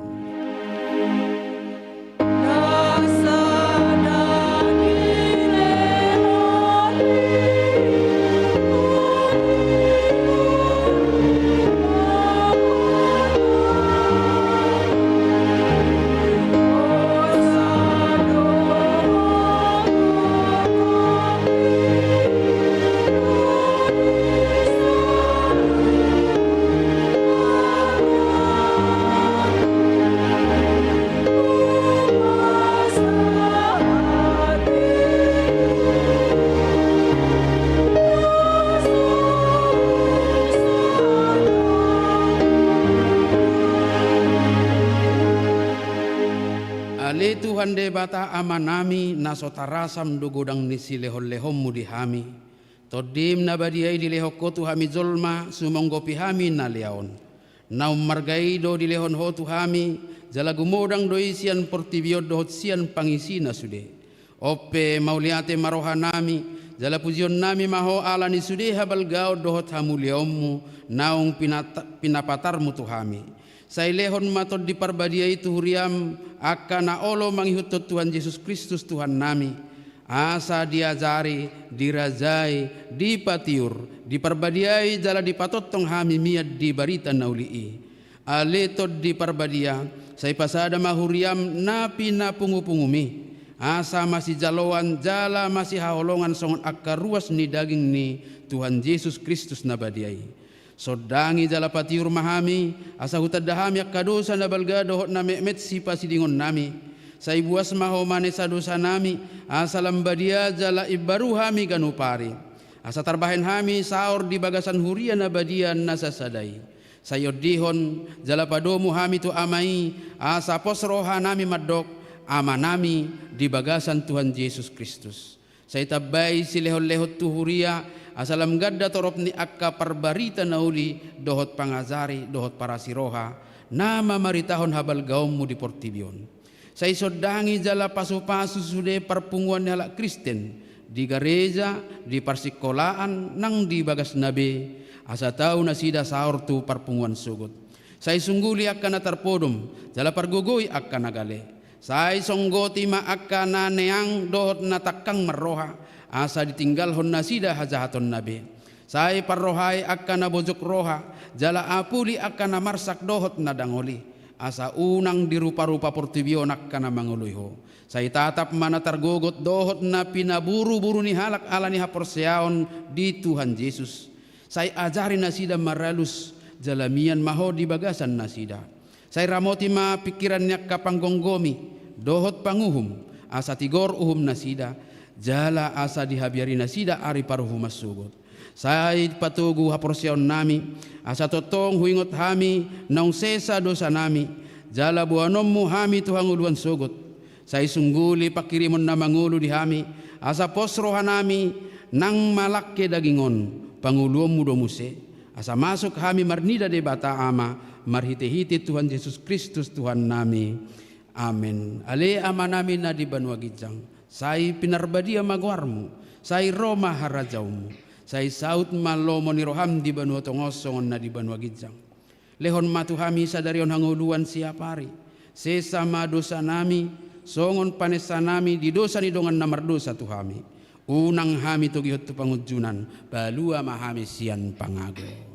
Ale Tuhan Debata Amanami, na so tarasam do godang ni silehonlehonmu di hami. Tondim na badia i dilehon Ho tu hami jolma, sumonggopi hami na lea on. Naung marga i do dilehon Ho tu hami, jala gumodang do i sian portibi on dohot sian pangisina sude. On pe mauliate ma rohanami, jala pujionnami ma Ho ala ni sude habalgaon dohot hamuliaonmu, naung pinata-, pinapatarmu tu hami. Sai lehon ma Tondi Parbadia i tu huriam, angka na olo mangihuthon Tuhan Jesus Kristus Tuhannami, asa diajari, dirajai, dipatiur, diparbadiai jala dipatongtong hami mian di barita na uli i. Ale Tondi Parbadia, sai pasada ma huriam na pinapungupungumi, asa masijaloan jala masihaholongan songon angka ruas ni daging ni Tuhan Jesus Kristus na badia i. Sondangi jala patiur ma hami, asa hutanda hami angka dosa na balga dohot na metmet sipasidingonnami. Sai buas ma Ho manesa dosanami, asa lam badia jala imbaru hami ganup ari. Asa tarbahen hami saor di bagasan huria na badia na sasada i. Sai ondihon jala padomu hami tu Ama i, asa pos rohanami mandok, Amanami di bagasan Tuhan Jesus Kristus. Sai tambai silehonlehon tu huria, asa lam ganda torop ni angka parbarita na uli, dohot pangajari, dohot parasiroha, na mamaritahon habalgaonmu di portibi on. Sai sondangi jala pasupasu sude parpunguan ni halak Kristen, di gareja, di parsingkolaan, nang di bagasna be, asa tau nasida saor tu parpunguan sogot. Sai sungguli angka na tarpodom, jala pargogoi angka na gale. Sai songgoti ma angka na neang dohot na tangkang marroha, asa ditinggalhon nasida hajahatonna be. Sai parrohai angka na bojok roha, jala apuli angka na marsak dohot na dangol i, asa unang diruparupa portibi on angka na mangoloi Ho. Sai tatap ma na targogot dohot na pinaburuburu ni halak ala ni haporseaon di Tuhan Jesus. Sai ajari nasida maralus, jala mian ma Ho di bagasan nasida. Sai ramoti ma pingkiran ni angka panggomgomi dohot panguhum, asa tigor uhum nasida, jala asa dihabiari nasida ari paruhuman sogot. Sai patogu haporseaonnami, asa tongtong huingot hami naung sesa dosanami, jala boanonmu hami tu hangoluan sogot. Sai sungguli pangkirimon na mangolu di hami, asa pos rohanami nang malangke daging on, pangoluonmu do muse, asa masuk hami marnida Debata Ama, marhitehite Tuhan Jesus Kristus Tuhannami. Amen. Ale Amanami na di banua ginjang, sai pinarbadia ma goarmu, sai ro ma harajaonmu, sai saut ma lomo ni roham di banua tonga on songon na di banua ginjang. Lehon ma tu hami sadari on hangoluan siapari. Sesa ma dosanami, songon panesanami di dosa ni dongan na mardosa tu hami. Unang hami togihon tu pangunjunan, palua ma hami sian pangago.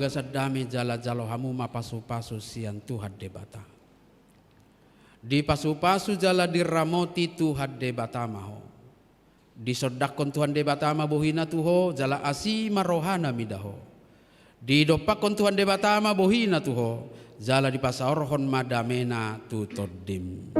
bagasan dame jala jalo hamu ma pasupasu sian Tuhan Debata. Dipasupasu jala diramoti Tuhan Debata ma ho. Disondangkon Tuhan Debata ma bohina tu ho, jala asi ma rohana mida ho. Didompakkon Tuhan Debata ma bohina tu ho, jala dipasaorhon ma damena tu tondim.